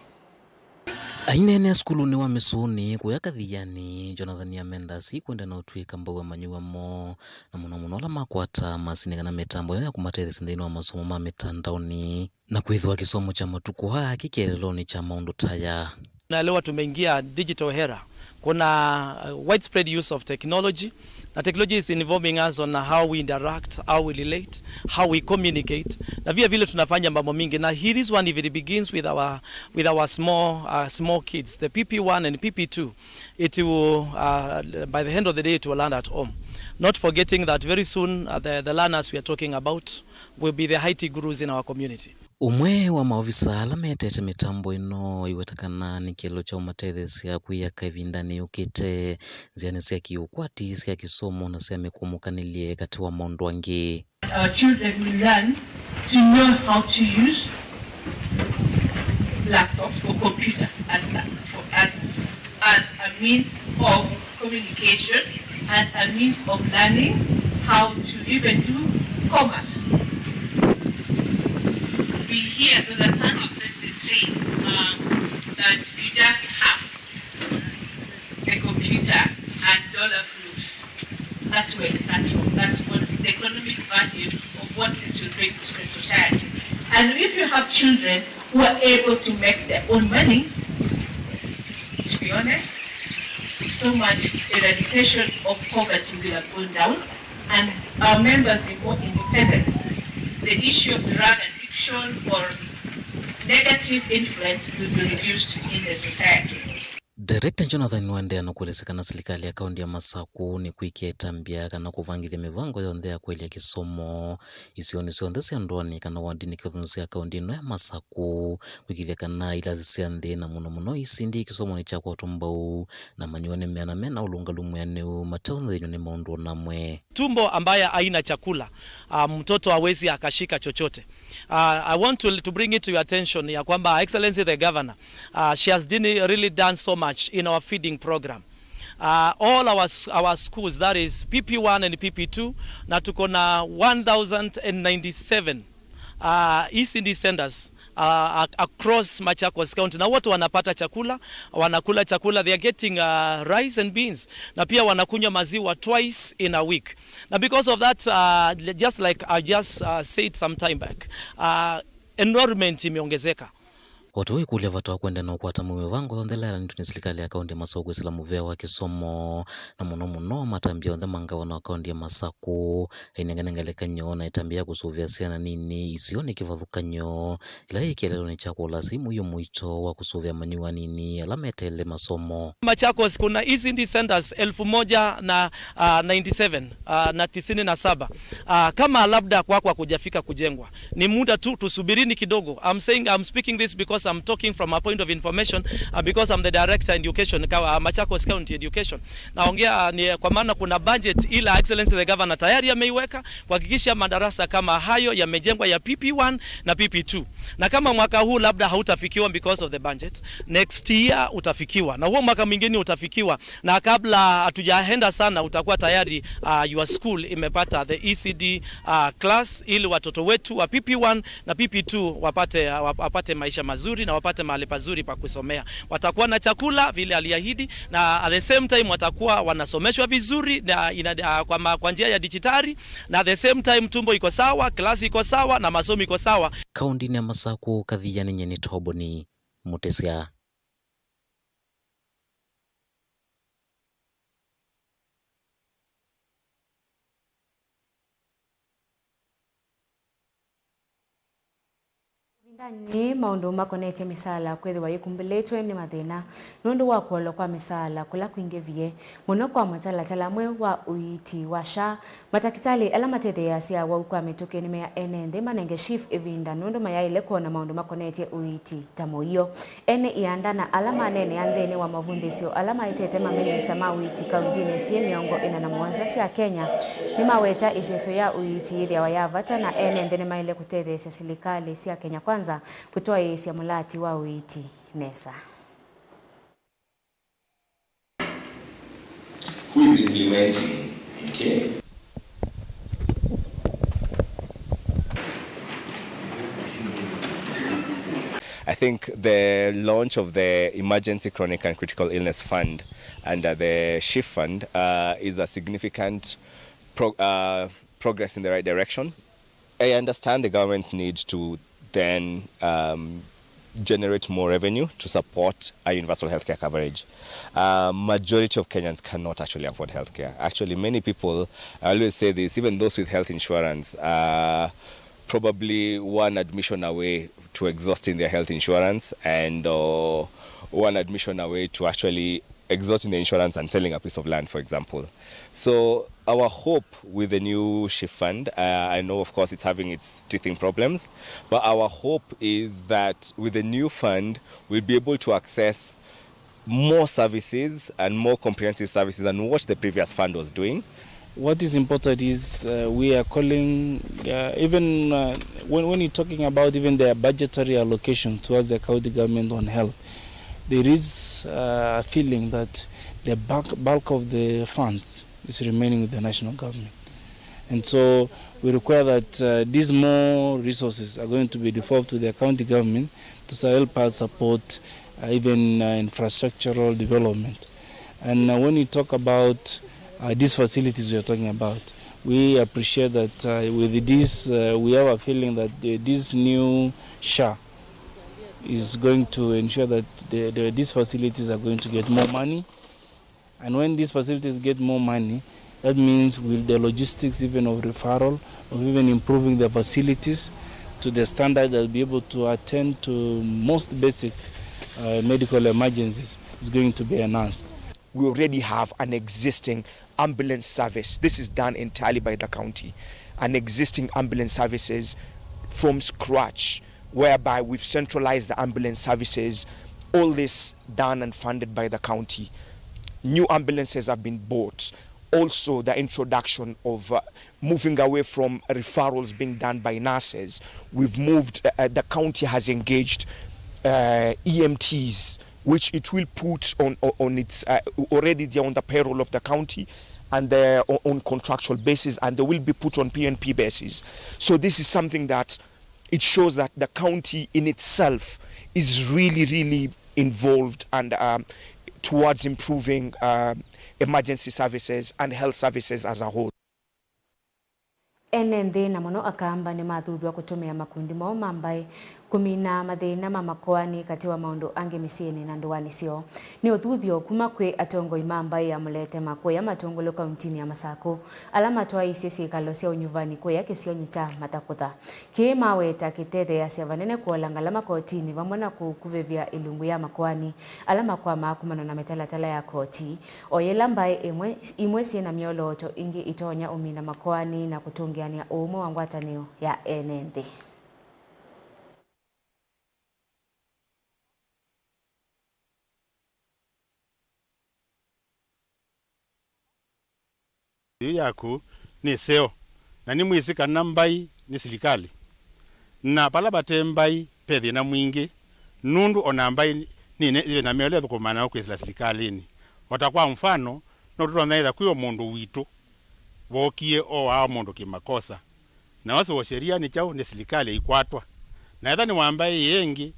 Aineenea sukulunĩ wa Mĩsũnĩ kũya Kathiani, Jonathan Amendas kwenda na ũtw'ĩka mbau amanyĩw'a moo, na mũno mũno ala makwataa masini kana mĩtambo ĩyo ya kũmatetheesya nthĩnĩ wa masomo ma mĩtandaonĩ. Na kwĩthĩwa kĩsomo kya matukũ aa kĩ kĩeleelonĩ kya maũndũ ta aya. Naelewa tumeingia digital era. Kuna uh, widespread use of technology. Na technology is involving us on how we interact, how we relate, how we communicate. Na vile vile tunafanya mambo mingi. Na hii, this one, if it begins with our, with our small, uh, small kids, the P P one and P P two, it will, uh, by the end of the day, it will land at home. Not forgetting that very soon, uh, the, the learners we are talking about will be the I T gurus in our community. Ũmwe wa maovisa ala metete mĩtambo ĩno aiweta kana nĩ kĩeleelo kya ũmatetheesya kwĩyaka ĩvindanĩ yũkĩte nzĩanĩ sya kĩũkwati, sya kĩsomo, na sya mĩkũmũkanĩlye katĩ wa maũndũ angĩ. Our children will learn to know how to use laptops or computer as, as as a means of communication, as a means of learning how to even do commerce. We hear all the time our president saying um, that you just have a computer and dollar flows. That's where it starts from. That's what the economic value of what this will bring to the society. And if you have children who are able to make their own money, to be honest, so much eradication of poverty will have gone down and our members be more independent. The issue of drug addiction or negative influence will be reduced in the society. Director Jonathan nĩwaendeea na kũelesya kana silikalĩ ya kaũntĩ ya Masakũ nĩkwĩkĩa ĩtambya kana kũvangĩthya mĩvango yonthe ya kũelya kĩsomo isionĩ syonthe sya ndũanĩ kana wandinĩ kĩvathũkany'o sya kaũntĩ ĩno ya Masakũ, kwĩkĩthya kana ilasi sya nthĩ na mũno mũno isindi kĩsomonĩ kyakwatwa mbau, na amanyĩw'a nĩ meana mena ũlũngalu mwĩanĩu mateũthĩnywa nĩ maũndũ ona amwe. Tumbo ambaye haina chakula, ah, mtoto hawezi akashika chochote. Uh, I want to, to bring it to your attention ya kwamba Excellency the Governor, uh, she has done, really done so much in our feeding program. Uh, all our, s- our schools, that is P P one and P P two, na tuko na one thousand and ninety-seven uh, E C D centers uh, ac- across Machakos County, na wote wanapata chakula, wanakula chakula, they are getting uh, rice and beans, na pia wanakunywa maziwa twice in a week. Na because of that, uh, just like I just uh, said some time back, uh, enrollment imeongezeka. O ta ũu ĩkũlya vata wa kũendeea na ũkwata mĩvango yonthe ĩla yalanĩtw'e nĩ silikalĩ ya kaũntĩ ya Masakũ kwĩsĩla mũvea wa kĩsomo, na mũno mũno matambya onthe ma ngavana wa kaũntĩ ya Masakũ, ainengane ngelekany'o na ĩtambya ya kũsũvĩa syana nini isionĩ kĩvathũkany'o, ĩla yĩ kĩeleelonĩ kya kũla simu yu mũito wa kũsũvĩa amanyĩw'a anini ala meteele masomo. Machakos kuna E C D centers elfu moja na, ah, ninety seven, ah, na tisini na saba. Ah, kama labda kwako hakujafika kujengwa, ni muda tu, tusubirini kidogo. I'm saying, I'm speaking this because I'm talking from a point of information, ah, because I'm the director education ka- ah, Machakos County Education. Naongea, ah, ni kwa maana kuna budget ila Excellency the Governor tayari ameiweka kuhakikisha madarasa kama hayo yamejengwa ya P P one na P P two. Na kama mwaka huu labda hautafikiwa because of the budget, next year utafikiwa. Na huo mwaka mwingine utafikiwa. Na kabla hatujaenda sana, utakuwa tayari, uh, your school imepata the E C D, uh, class ili watoto wetu wa P P one na P P two wapate, uh, wap- wapate maisha mazuri. vizuri na wapate mahali pazuri pa kusomea. Watakuwa na chakula vile aliahidi, na at the same time watakuwa wanasomeshwa vizuri na ina, ah, kwa, ma- kwa njia ya dijitali, na at the same time tumbo iko sawa, klasi iko sawa, na masomo iko sawa. Kaũntĩnĩ ya Masakũ, Kathiani Nyeni Toboni, Mũtĩsya. Ĩvindanĩ, maũndũ makonetye mĩsaala kwĩthĩwa yĩkumbĩlĩtwe nĩ mathĩna nũndũ wa kũolwa kwa mĩsaala kũla kwingĩvie mũno kwa mũtalatala mweũ wa ũiiti wa SHA. Matakĩtalĩ ala matetheeasya awau kwa mĩtũkĩ nĩmea ene nthĩ manenge SHIF ĩvinda nũndũ mayaĩle kwona maũndũ makonetye ũiiti ta mũio. Ene ianda na ala maneenea nthĩnĩ wa mavundĩsyo ala maetete maminista ma ũiiti kauntinĩ syĩ mĩongo ĩna na mũonza sya Kenya nĩmaweta ĩsesyo ya ũiiti yĩthĩawa ya vata, na ene nthĩ nĩmaĩle kũtetheesya silikalĩ sya Kenya Kwanza kũtwaĩĩsya mũlati wa ũiiti nesa. Who is implementing? Okay. I think the launch of the Emergency Chronic and Critical Illness Fund under the SHIF Fund, uh, is a significant pro- uh, progress in the right direction. I understand the government's need to then, um, generate more revenue to support our universal healthcare coverage. Uh, majority of Kenyans cannot actually afford healthcare. Actually, many people, I always say this, even those with health insurance, uh, probably one admission away to exhausting their health insurance and, uh, one admission away to actually exhausting the insurance and selling a piece of land, for example. So our hope with the new SHIF fund, uh, I know, of course, it's having its teething problems, but our hope is that with the new fund, we'll be able to access more services and more comprehensive services than what the previous fund was doing. What is important is, uh, we are calling, uh, even, uh, when, when you're talking about even their budgetary allocation towards the county government on health, there is, uh, a feeling that the bulk, bulk of the funds is remaining with the national government. And so we require that, uh, these more resources are going to be devolved to the county government to help us support, uh, even, uh, infrastructural development. And, uh, when you talk about, uh, these facilities we are talking about, we appreciate that, uh, with this, uh, we have a feeling that the, this new SHA is going to ensure that the, the, these facilities are going to get more money. And when these facilities get more money, that means with the logistics even of referral, of even improving the facilities to the standard that will be able to attend to most basic, uh, medical emergencies is going to be enhanced. We already have an existing ambulance service. This is done entirely by the county. An existing ambulance services from scratch, whereby we've centralized the ambulance services, all this done and funded by the county. New ambulances have been bought. Also, the introduction of, uh, moving away from referrals being done by nurses, we've moved, uh, uh, the county has engaged, uh, E M Ts, which it will put on, on, on its, uh, already they're on the payroll of the county, and they're on, on contractual basis, and they will be put on P N P basis. So this is something that it shows that the county in itself is really, really involved and, um, towards improving, um, emergency services and health services as a whole. Ene nthĩ, na mũno Akamba, nĩmathuthw'a kũtũmĩa makundi moo ma mbaĩ kũmina mathĩna ma makoani, katĩ wa maũndũ angĩ mĩsyĩnĩ na ndũanĩ syoo. Nĩ ũthuthyo kuma kwĩ atongoi ma mbaĩ ya Mũlete ma kũya Matũngũlũ kauntinĩ ya Masakũ, ala matwaĩĩsye syĩkalo sya ũnyuvani kũya kĩsionyi kya Matakũtha. Kĩĩ maweta kĩtetheeasya vanene kũola ngalama kotinĩ vamwe na kũkuvĩvya ĩlungu ya makoani ala makwamaa kumana na mĩtalatala ya koti, o yĩla mbaĩ ĩmwe, imwe syĩ na myolooto ingĩ itonya ũmina makoani na kũtũngĩanĩa ũũmwe wa ngwatanĩo ya ene nthĩ. Yĩu yaku nĩ ĩseo, na nĩmwĩsĩ kana mbaĩ nĩ silikalĩ. Na vala vate mbaĩ, ve thĩna mwingĩ, nũndũ o na mbaĩ nĩ, nĩ, yĩ na mĩolea ĩthũkũmaa nayo kwĩsĩla silikalĩnĩ. O ta kwa mfano, no tũtonya ĩtha kwĩ o mũndũ witũ wookie ooaa mũndũ kĩmakosa. Na ũsĩ wa sheria nĩ kyaũ? Nĩ silikalĩ ĩikwatwa. Na ethĩwa nĩ wa mbaĩ ĩĩ ĩngĩ,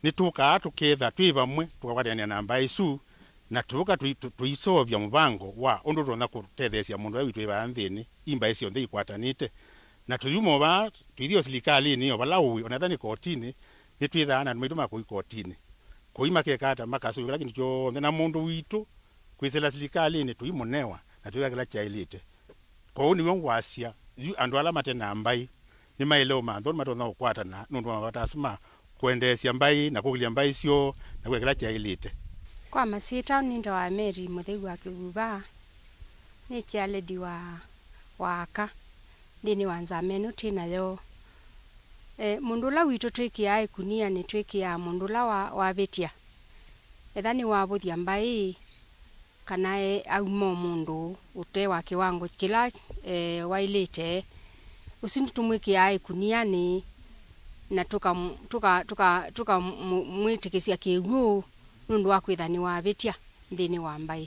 Nĩtũkaa tũketha twĩ vamwe, tũkakwatanĩa na mbaĩ isu, na tũka tũi-, tũ-, tũiseũvya mũvango wa ũndũ tũtonya kũtetheesya mũndũ ũla witũ wĩ vaa nthĩnĩ, i mbaĩ syonthe ikwatanĩte. Na tũyuma o vaa, tũithi o silikalĩnĩ, o vala ũĩ, o na ethĩwa nĩ kotinĩ, nĩtwĩthaa na andũ maitũ ma kũi kotinĩ. Kũi makeka ata? Makasũvĩa kĩla kĩndũ kyonthe, na mũndũ witũ kwĩsĩla silikalĩnĩ tũimũnewa, na twĩka kĩla kyaĩlĩte. Kwoou nĩw'o ngwasya, yu andũ ala mate na mbaĩ nĩmaĩle ũmantha ũndũ matonya kũkwatana nũndũ wa mavata asu ma kũendeesya mbaĩ na kũkĩlya mbaĩ syoo na kwĩka kĩla kyaĩlĩte. Kwa masyĩtwa, nĩtawa Mary Mũtheu wa Kĩvuva, nĩ chairlady wa, wa aka nthĩnĩ wa nzama ĩno twĩ nayo. E, mũndũ ũla witũ twĩkĩaa ĩkunianĩ, twĩkĩaa mũndũ ũla wa, wavĩtya. Etha nĩwavũthya mbaĩ, kana e, auma o mũndũ ũte wa kĩwango kĩla, e, waĩlĩte, ũsu nĩtũmwĩkĩaa ĩkunianĩ na tũkamũ-, tũka-, tũka-, tũkamwĩtĩkĩsya kĩw'ũ nũndũ wa kwĩtha nĩwavĩtya nthĩnĩ wa mbaĩ.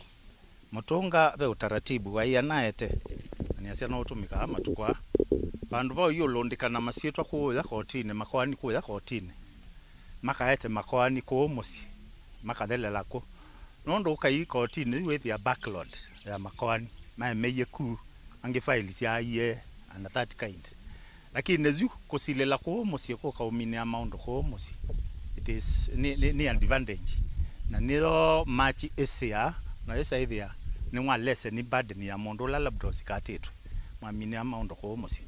Mũtũnga ve ũtaratibu wa ĩana ete, na nĩasya no ũtũmĩkaa matukũ aa. Vandũ va ũiũlũndĩkana masyĩtwa kũũya kotinĩ, makoani kũũya kotinĩ, makaete makoani kũũ mũsyĩ, makathelela kw'o. Nũndũ ũkai kotinĩ yu wĩthĩa backload ya makoani, maemeie ku, angĩ faili syaaie, and that kind. Lakini yu kũsilĩla kũũ mũsyĩ kũka ũminĩa maũndũ kũũ mũsyĩ, it is, nĩ, nĩ, nĩ advantage. Na nĩyo machi ĩsĩaa, na ĩsaĩthĩa nĩ wa leseni burden ya mũndũ ũla labda ũsikatĩtwe, mwaminĩa maũndũ kũũ mũsyĩ.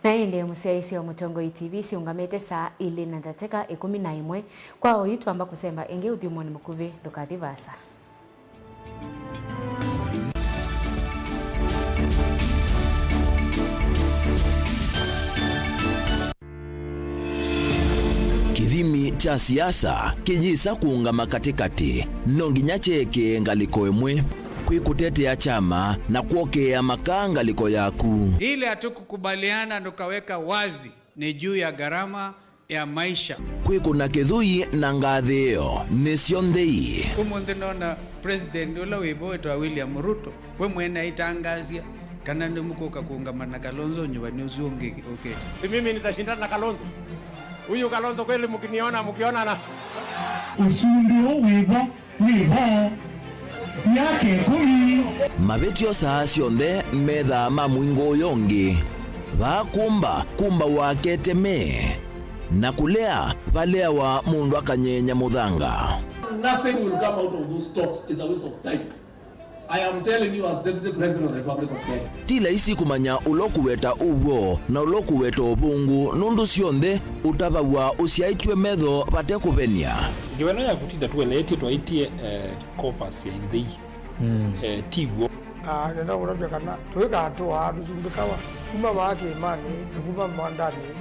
Na ĩndĩ mũsyaĩĩsya wa Mũtongoi T V siũngamĩte saa ilĩ na ndatĩka ĩkũmi na ĩmwe. Kwa oyu twamba kũsemba ĩngĩ ũthyũmũonĩ mũkuvĩ, ndũkathi vaasa. Kĩthimi kya siasa kĩyĩsa kũũngama katĩkatĩ, no nginya kyeekĩe ngalĩko ĩmwe. Kwĩ kũtetea kyama na kwokeea makaa ngalĩko yaku. Ile hatukukubaliana tukaweka wazi ni juu ya gharama ya maisha. Kwĩkũna kĩthũi na ngathĩĩo nĩsyo nthei. Ũmũnthĩ nona president ũla wĩ vo wĩtawa William Ruto, we mwene aitangaasya kana nĩmũkũka kũũngama na Kalonzo nyuvanĩ ũsu ũngĩ ũkĩte. Si mimi nitashindana na Kalonzo? Huyu Kalonzo kweli mkiniona, mkionana? Ũsumbĩ ũũ wĩ vo, wĩ vo myaka ĩkũmi. Mavĩtyo saa syonthe methaa ma mũingo ũyũ ũngĩ. Vaa kũmba, kũmba wake teme. Na kũlea, valeawa mũndũ akanyeenya mũthanga. Nothing will come out of those talks. It's a waste of time. I am telling you as Deputy President of the Republic of Kenya. Ti laisi kũmanya ũla ũkũweta ũw'o na ũla ũkũweta ũvũngũ, nũndũ syonthe ũtavaw'a ũsyaĩtw'e metho vate kũvenia. Ngewa ĩno ya kũtinda tũeleetye twaĩtye, eh, coffers ya ithei. Mm. Eh, ti w'o. Ah, nenda kũtavya kana tũikatũaa tũsumbĩkawa kuma vaa kĩĩmanĩ na kuma mwandanĩ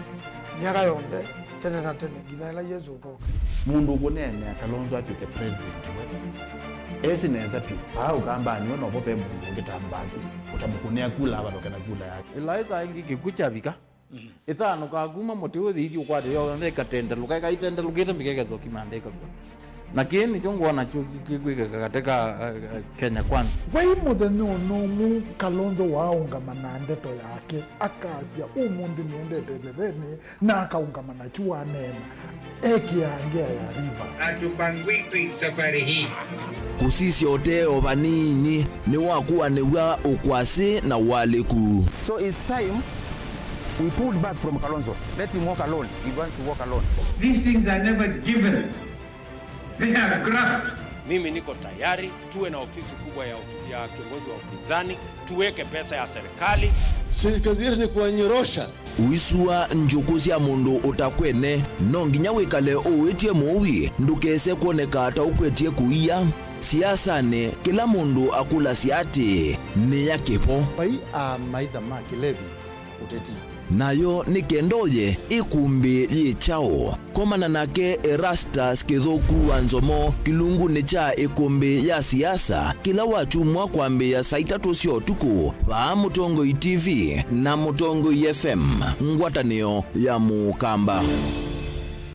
myaka yonthe, tene na tene, nginya ĩla Yesũ ũkoka. Mũndũ ũkũneenea Kalonzo atw'ĩke president we, esĩ nesa vyũ. Vaa Ũkambanĩ we novo ve mũndũ ũngĩ ta Mbaki ũtamũkũnĩa kula avalũke na kula yake. Ĩlaĩsa ĩngĩ kĩkw'ũ kyavika, ĩthanũkaa kuma mũtĩ ũyũ ĩthi ũkwate yonthe ĩkatendelũka, ĩkaitendelũkĩte mbika ĩkesa ũkima nthĩ ĩkakw'a. Na kĩĩ nĩkyo ngwona kyo kĩkwĩkĩka katĩ ka, eh, eh, Kenya Kwanza. Vai mũthenya o na ũmwe Kalonzo waaũngama na ndeto yake, akasya, "Ũmũnthĩ nĩendete ĩthevenĩ," na akaũngama nakyu waneena, ekĩaa ngea ya Rivers. Hatupangwiki safari hii. Kũsisya ũtee o vanini nĩwakuanĩw'a ũkwasĩ na ũalĩku. So it's time we pulled back from Kalonzo. Let him walk alone. He wants to walk alone. These things are never given. They are grabbed. Mimi niko tayari tuwe na ofisi kubwa ya, ya kiongozi wa upinzani, tuweke pesa ya serikali. Sisi kazi yetu ni kuwanyorosha. Ũisua njũkũ sya mũndũ ũtakwene, no nginya wĩkale ũĩtye mũui ndũkese kwoneka ta ũkwetye kũia. Siasanĩ, kĩla mũndũ akũlasya atĩĩ, nĩ ya kĩvo. Vai amaitha ma kĩlevi ũteti. Nayo nĩ kenda ũye ĩkũmbĩ yĩ kyaũ? Komana nake Erastus Kĩthũku wa Nzomo kĩlungunĩ kya ĩkũmbĩ ya siasa kĩla wakyumwa kwambĩĩa saa itatũ sya ũtukũ vaa Mũtongoi T V na Mũtongoi F M, ngwatanĩo ya Mũkamba.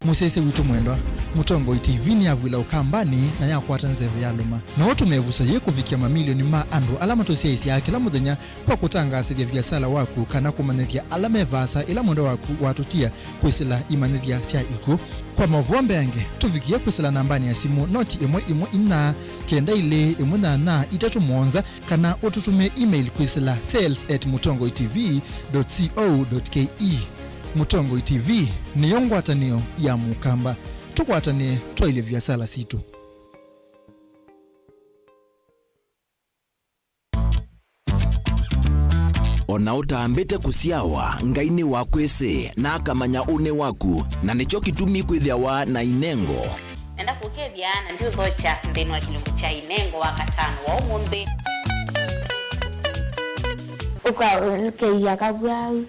Mũsyaĩĩsya witũ mwendwa, Mũtongoi T V nĩyavw'ĩla Ũkambanĩ na yakwata nzeve ya lũma. No ũtũme ĩvuso yĩĩ kũvikĩa mamilioni ma andũ ala matũsyaĩĩsyaa kĩla mũthenya kwa kũtangaasĩthya viasala waku kana kũmanyĩthya ala me vaasa ĩla mwendwa waku watũtia kwĩsĩla imanyĩthya sya ikw'ũ. Kwa maũvoo mbeange, tũvikĩe kwĩsĩla nambanĩ ya simũ noti ĩmwe ĩmwe inya, kenda ilĩ ĩmwe nyanya itatũ mũonza, kana ũtũtũmĩe email kwĩsĩla sales at mũtongoi T V dot co dot K E. Mũtongoi T V nĩyo ngwatanĩo ya Mũkamba. Tũkwatanĩe twaĩlye viasala sitũ. O na ũtambĩte kũsyawa, Ngai nĩwakwĩsĩ, na akamanya ũnĩ waku, na nĩkyo kĩtumi kwĩthĩawa na inengo. Nenda kũkethya na ndiũthokya nthĩnĩ wa kĩlungu kya inengo wa katano wa ũmũnthĩ. Ũkaũlũkĩia kavwau.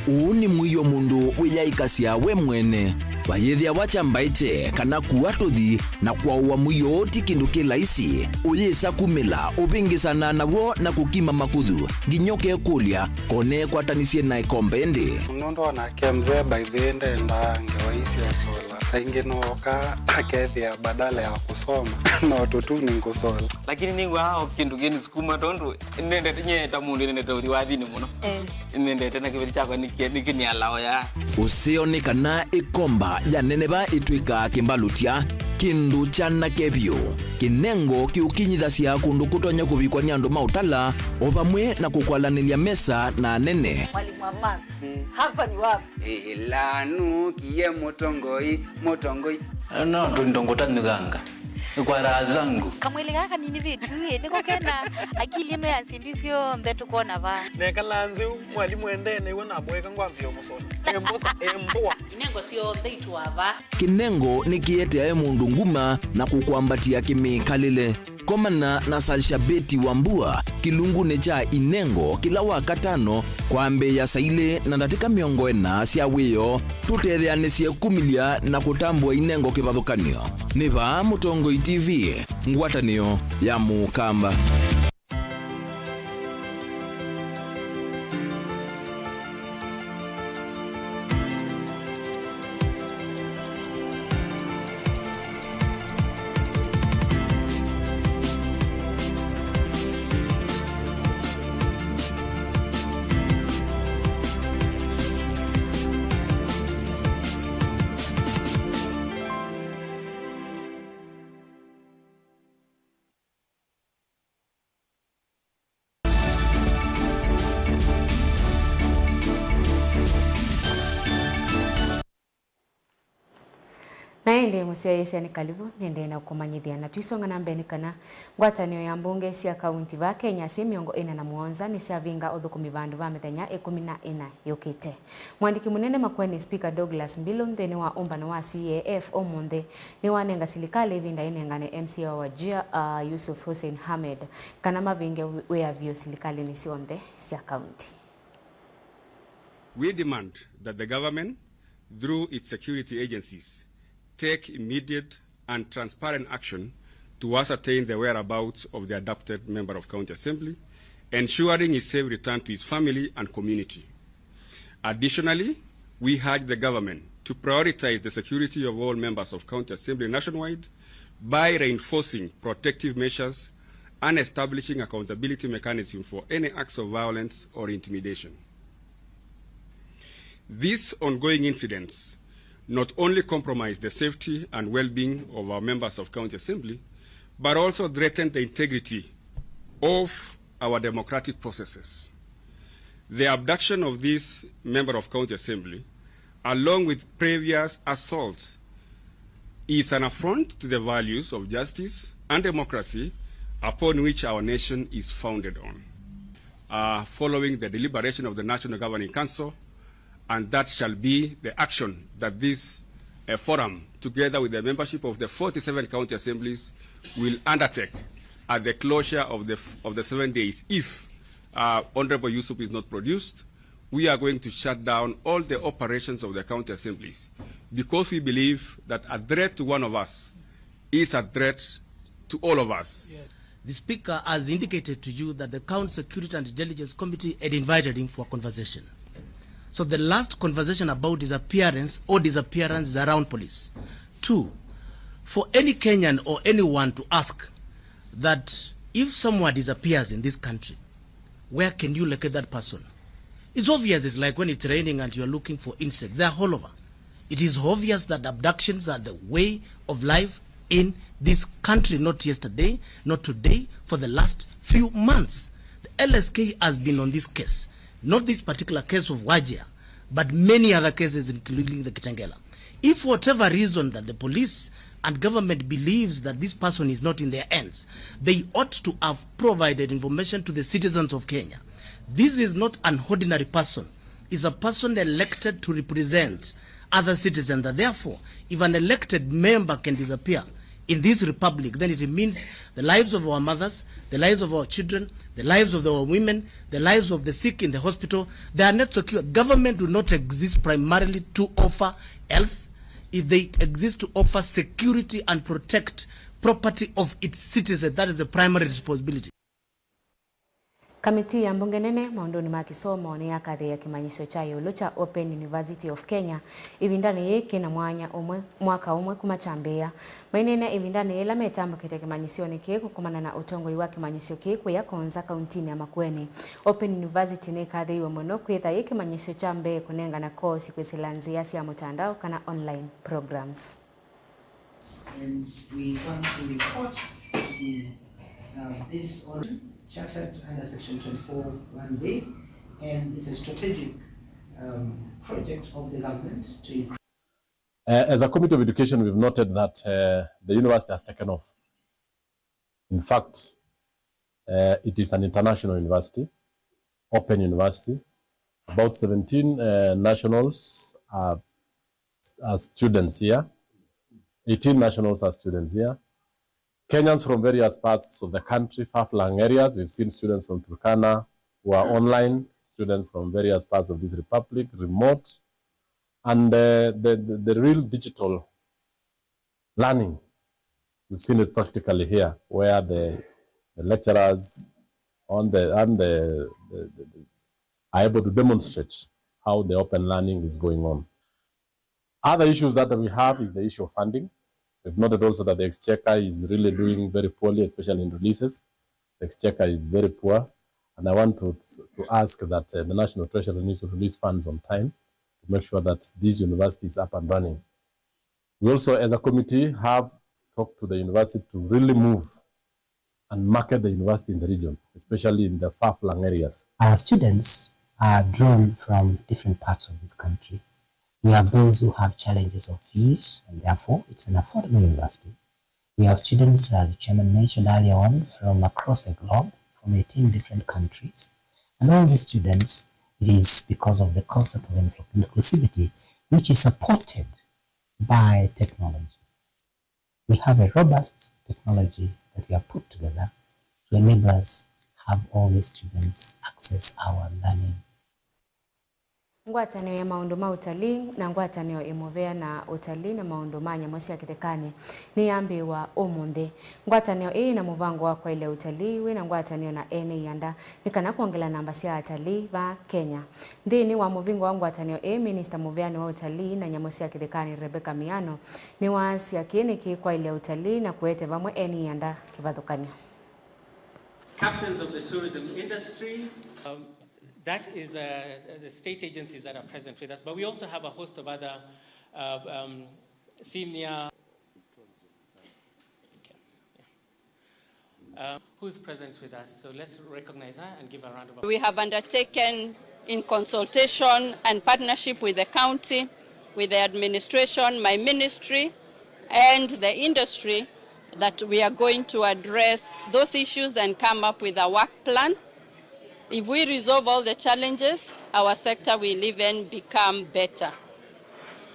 Ũũ nĩ mũio mũndũ wĩyaĩkasya we mwene. Vayĩthĩawa kya mbaĩkye kana kua tũthi, na kwaũa mũio ũũ ti kĩndũ kĩ laisi. Ũyĩsa kumĩla, ũvĩngĩsana naw'o na kũkima makuthu, nginya ũkekũlya, kone kwatanisye na ĩkombe ĩndĩ. Nũndũ onake mzee by the way ndendaa ngewa ii sya ũsola. Saa ingĩ nooka akethĩa badala ya kũsoma, no tũtuni ngũsola. Lakini nĩw'aa o kĩndũ kĩnisukuma tondũ nĩnendete, nyie ta mũndũ nĩnendete ũthi wathinĩ mũno. Eh. Nĩnendete na kĩveti kyakwa nĩkĩ-, nĩkĩnialao ya. Ũseo nĩ kana ĩkomba ya neneva ĩtw'ĩkaa kĩmbalũtya, kĩndũ kyanake vyũ. Kĩnengo kĩũkinyithasya kũndũ kũtonya kũvikwa nĩ andũ ma ũtala, o vamwe na kũkwalanĩlya mesa na anene. Mwalimu wa maths, hapa ni wapi? Ĩla nũkie mũtongoi, mũtongoi. No tũindo ngũtanyũkanga, nĩkwaraa zangu. Kamwĩlĩ kaa kanini vĩtu ĩ, nĩko kena akili ĩno ya syĩndũ syonthe tũkwona vaa. Nekalaa nzeu, mwalimũ endee nĩw'o namũeka ngwambĩĩa ũmũsona. Embosa, embũa. Inengo syonthe itũa vaa. Kĩnengo nĩkĩeteae mũndũ nguma na kũkwambatĩa kĩmĩkalĩle. Komana na Salshabeti Wambua kĩlungunĩ kya inengo kĩla wa katano kwambĩĩa saa ilĩ na ndatĩka mĩongo ĩna sya wĩoo. Tũtetheanĩsye kumĩlya na kũtambũa inengo kĩvathũkany'o. Nĩ vaa Mũtongoi T V, ngwatanĩo ya Mũkamba. Na ĩndĩ mũsyaĩĩsya nĩ kalivu, nĩendee na kũmanyĩthya, na twisonga na mbee nĩ kana ngwatanĩo ya mbunge sya kaunti vaa Kenya syĩ mĩongo ĩna na mũonza nĩsyavinga ũthũkũmi vandũ va mĩthenya ĩkũmi na ĩna yũkĩte. Mũandĩki mũnene Makueni, Speaker Douglas Mbilu, nthĩnĩ wa ũmbano wa C A F ũmũnthĩ, nĩwanenga silikalĩ ĩvinda ĩnengane M C A wa Wajir, uh, Yusuf Hussein Hamed, kana mavinge wĩ-, wĩa vyũ silikalĩnĩ syonthe sya kaunti. We demand that the government, through its security agencies, take immediate and transparent action to ascertain the whereabouts of the abducted member of County Assembly, ensuring his safe return to his family and community. Additionally, we urge the government to prioritize the security of all members of County Assembly nationwide by reinforcing protective measures and establishing accountability mechanism for any acts of violence or intimidation. These ongoing incidents not only compromise the safety and well-being of our members of County Assembly, but also threaten the integrity of our democratic processes. The abduction of this member of County Assembly, along with previous assaults, is an affront to the values of justice and democracy upon which our nation is founded on. Uh, following the deliberation of the National Governing Council, and that shall be the action that this, uh, forum, together with the membership of the forty-seven county assemblies, will undertake at the closure of the f-, of the seven days, if, uh, Honorable Yusuf is not produced, we are going to shut down all the operations of the county assemblies, because we believe that a threat to one of us is a threat to all of us. Yeah. The Speaker has indicated to you that the County Security and Intelligence Committee had invited him for conversation. So the last conversation about disappearance or disappearance is around police. Two, for any Kenyan or anyone to ask that if someone disappears in this country, where can you locate that person? It's obvious, it's like when it's raining and you're looking for insects. They're all over. It is obvious that abductions are the way of life in this country, not yesterday, not today, for the last few months. The L S K has been on this case, not this particular case of Wajir, but many other cases, including the Kitengela. If for whatever reason that the police and government believes that this person is not in their hands, they ought to have provided information to the citizens of Kenya. This is not an ordinary person. Is a person elected to represent other citizens. That therefore, if an elected member can disappear in this republic, then it means the lives of our mothers, the lives of our children, the lives of our women, the lives of the sick in the hospital, they are not secure. Government do not exist primarily to offer health. If they exist to offer security and protect property of its citizens, that is the primary responsibility. Kamiti ya mbunge nene maũndũnĩ ma kĩsomo nĩyakathĩĩa kĩmanyĩsyo kya ĩũlũ kya Open University of Kenya ĩvindanĩ yĩĩ kĩna mwanya ũmwe, mwaka ũmwe kuma kyambĩĩa. Maineena ĩvindanĩ yĩla metambũkĩte kĩmanyĩsyonĩ kĩĩ kũkomana na ũtongoi wa kĩmanyĩsyo kĩĩ kũya Konza kauntinĩ ya Makueni, Open University nĩkathĩĩwe mũno kwĩtha yĩ kĩmanyĩsyo kya mbee kũnengana koosi kwĩsĩla nzĩa sya mũtandao kana online programs. And we want to report to the, um, this order chartered under section twenty-four one B, and it's a strategic, um, project of the government to increase. Uh, as a committee of education, we've noted that, uh, the university has taken off. In fact, uh, it is an international university, open university. About seventeen, uh, nationals are, are students here. Eighteen nationals are students here. Kenyans from various parts of the country, far-flung areas. We've seen students from Turkana who are online, students from various parts of this republic, remote. And, uh, the, the, the real digital learning, you've seen it practically here, where the, the lecturers on the, and the, the, the, the, are able to demonstrate how the open learning is going on. Other issues that we have is the issue of funding. We've noted also that the exchequer is really doing very poorly, especially in releases. The exchequer is very poor, and I want to, to ask that, uh, the National Treasury needs to release funds on time to make sure that this university is up and running. We also, as a committee, have talked to the university to really move and market the university in the region, especially in the far-flung areas. Our students are drawn from different parts of this country. We have those who have challenges of fees, and therefore it's an affordable university. We have students, as the chairman mentioned earlier on, from across the globe, from eighteen different countries. And all these students, it is because of the concept of inclu-, inclusivity, which is supported by technology. We have a robust technology that we have put together to enable us have all these students access our learning. Ngwatanĩo ya maũndũ ma ũtalii na ngwatanĩo ĩ mũvea na ũtalii na maũndũ ma nyamũ sya kĩthekanĩ nĩyambĩĩwa ũmũnthĩ. Ngwatanĩo ĩĩ ĩna mũvango wa kwaĩlya ũtalii wĩ na ngwatanĩo na ene ianda nĩ kana kwongela namba sya atalii vaa Kenya. Nthĩnĩ wa mũvĩngo wa ngwatanĩo ĩĩ, Minista mũveanĩ wa ũtalii na nyamũ sya kĩthekanĩ Rebecca Miano nĩwaasya kĩĩ nĩ kĩĩ kwaĩlya ũtalii na kũete vamwe ene ianda kĩvathũkany'o. Captains of the tourism industry. Um, that is, uh, the state agencies that are present with us, but we also have a host of other, uh, um, senior, okay. Yeah. Uh, who's present with us? So let's recognize her and give a round of applause. We have undertaken in consultation and partnership with the county, with the administration, my ministry, and the industry, that we are going to address those issues and come up with a work plan. If we resolve all the challenges, our sector will even become better.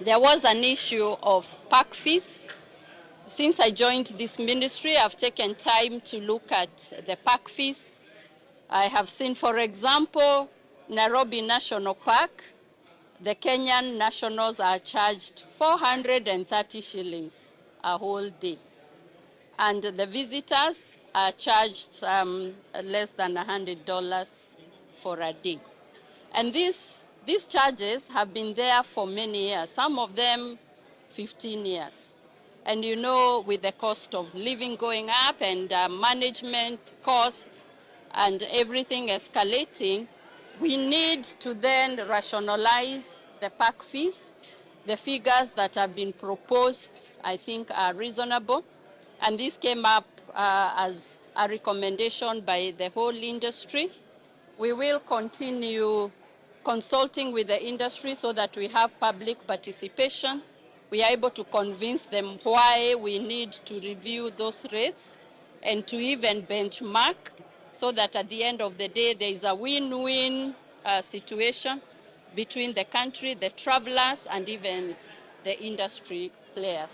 There was an issue of park fees. Since I joined this ministry, I've taken time to look at the park fees. I have seen, for example, Nairobi National Park, the Kenyan nationals are charged four hundred and thirty shillings a whole day, and the visitors are charged, um, less than a hundred dollars for a day. And this These charges have been there for many years, some of them fifteen years. And you know, with the cost of living going up and uh, management costs and everything escalating, we need to then rationalize the park fees. The figures that have been proposed, I think, are reasonable. And this came up uh, as a recommendation by the whole industry. We will continue consulting with the industry so that we have public participation. We are able to convince them why we need to review those rates and to even benchmark, so that at the end of the day there is a win-win uh, situation between the country, the travelers, and even the industry players.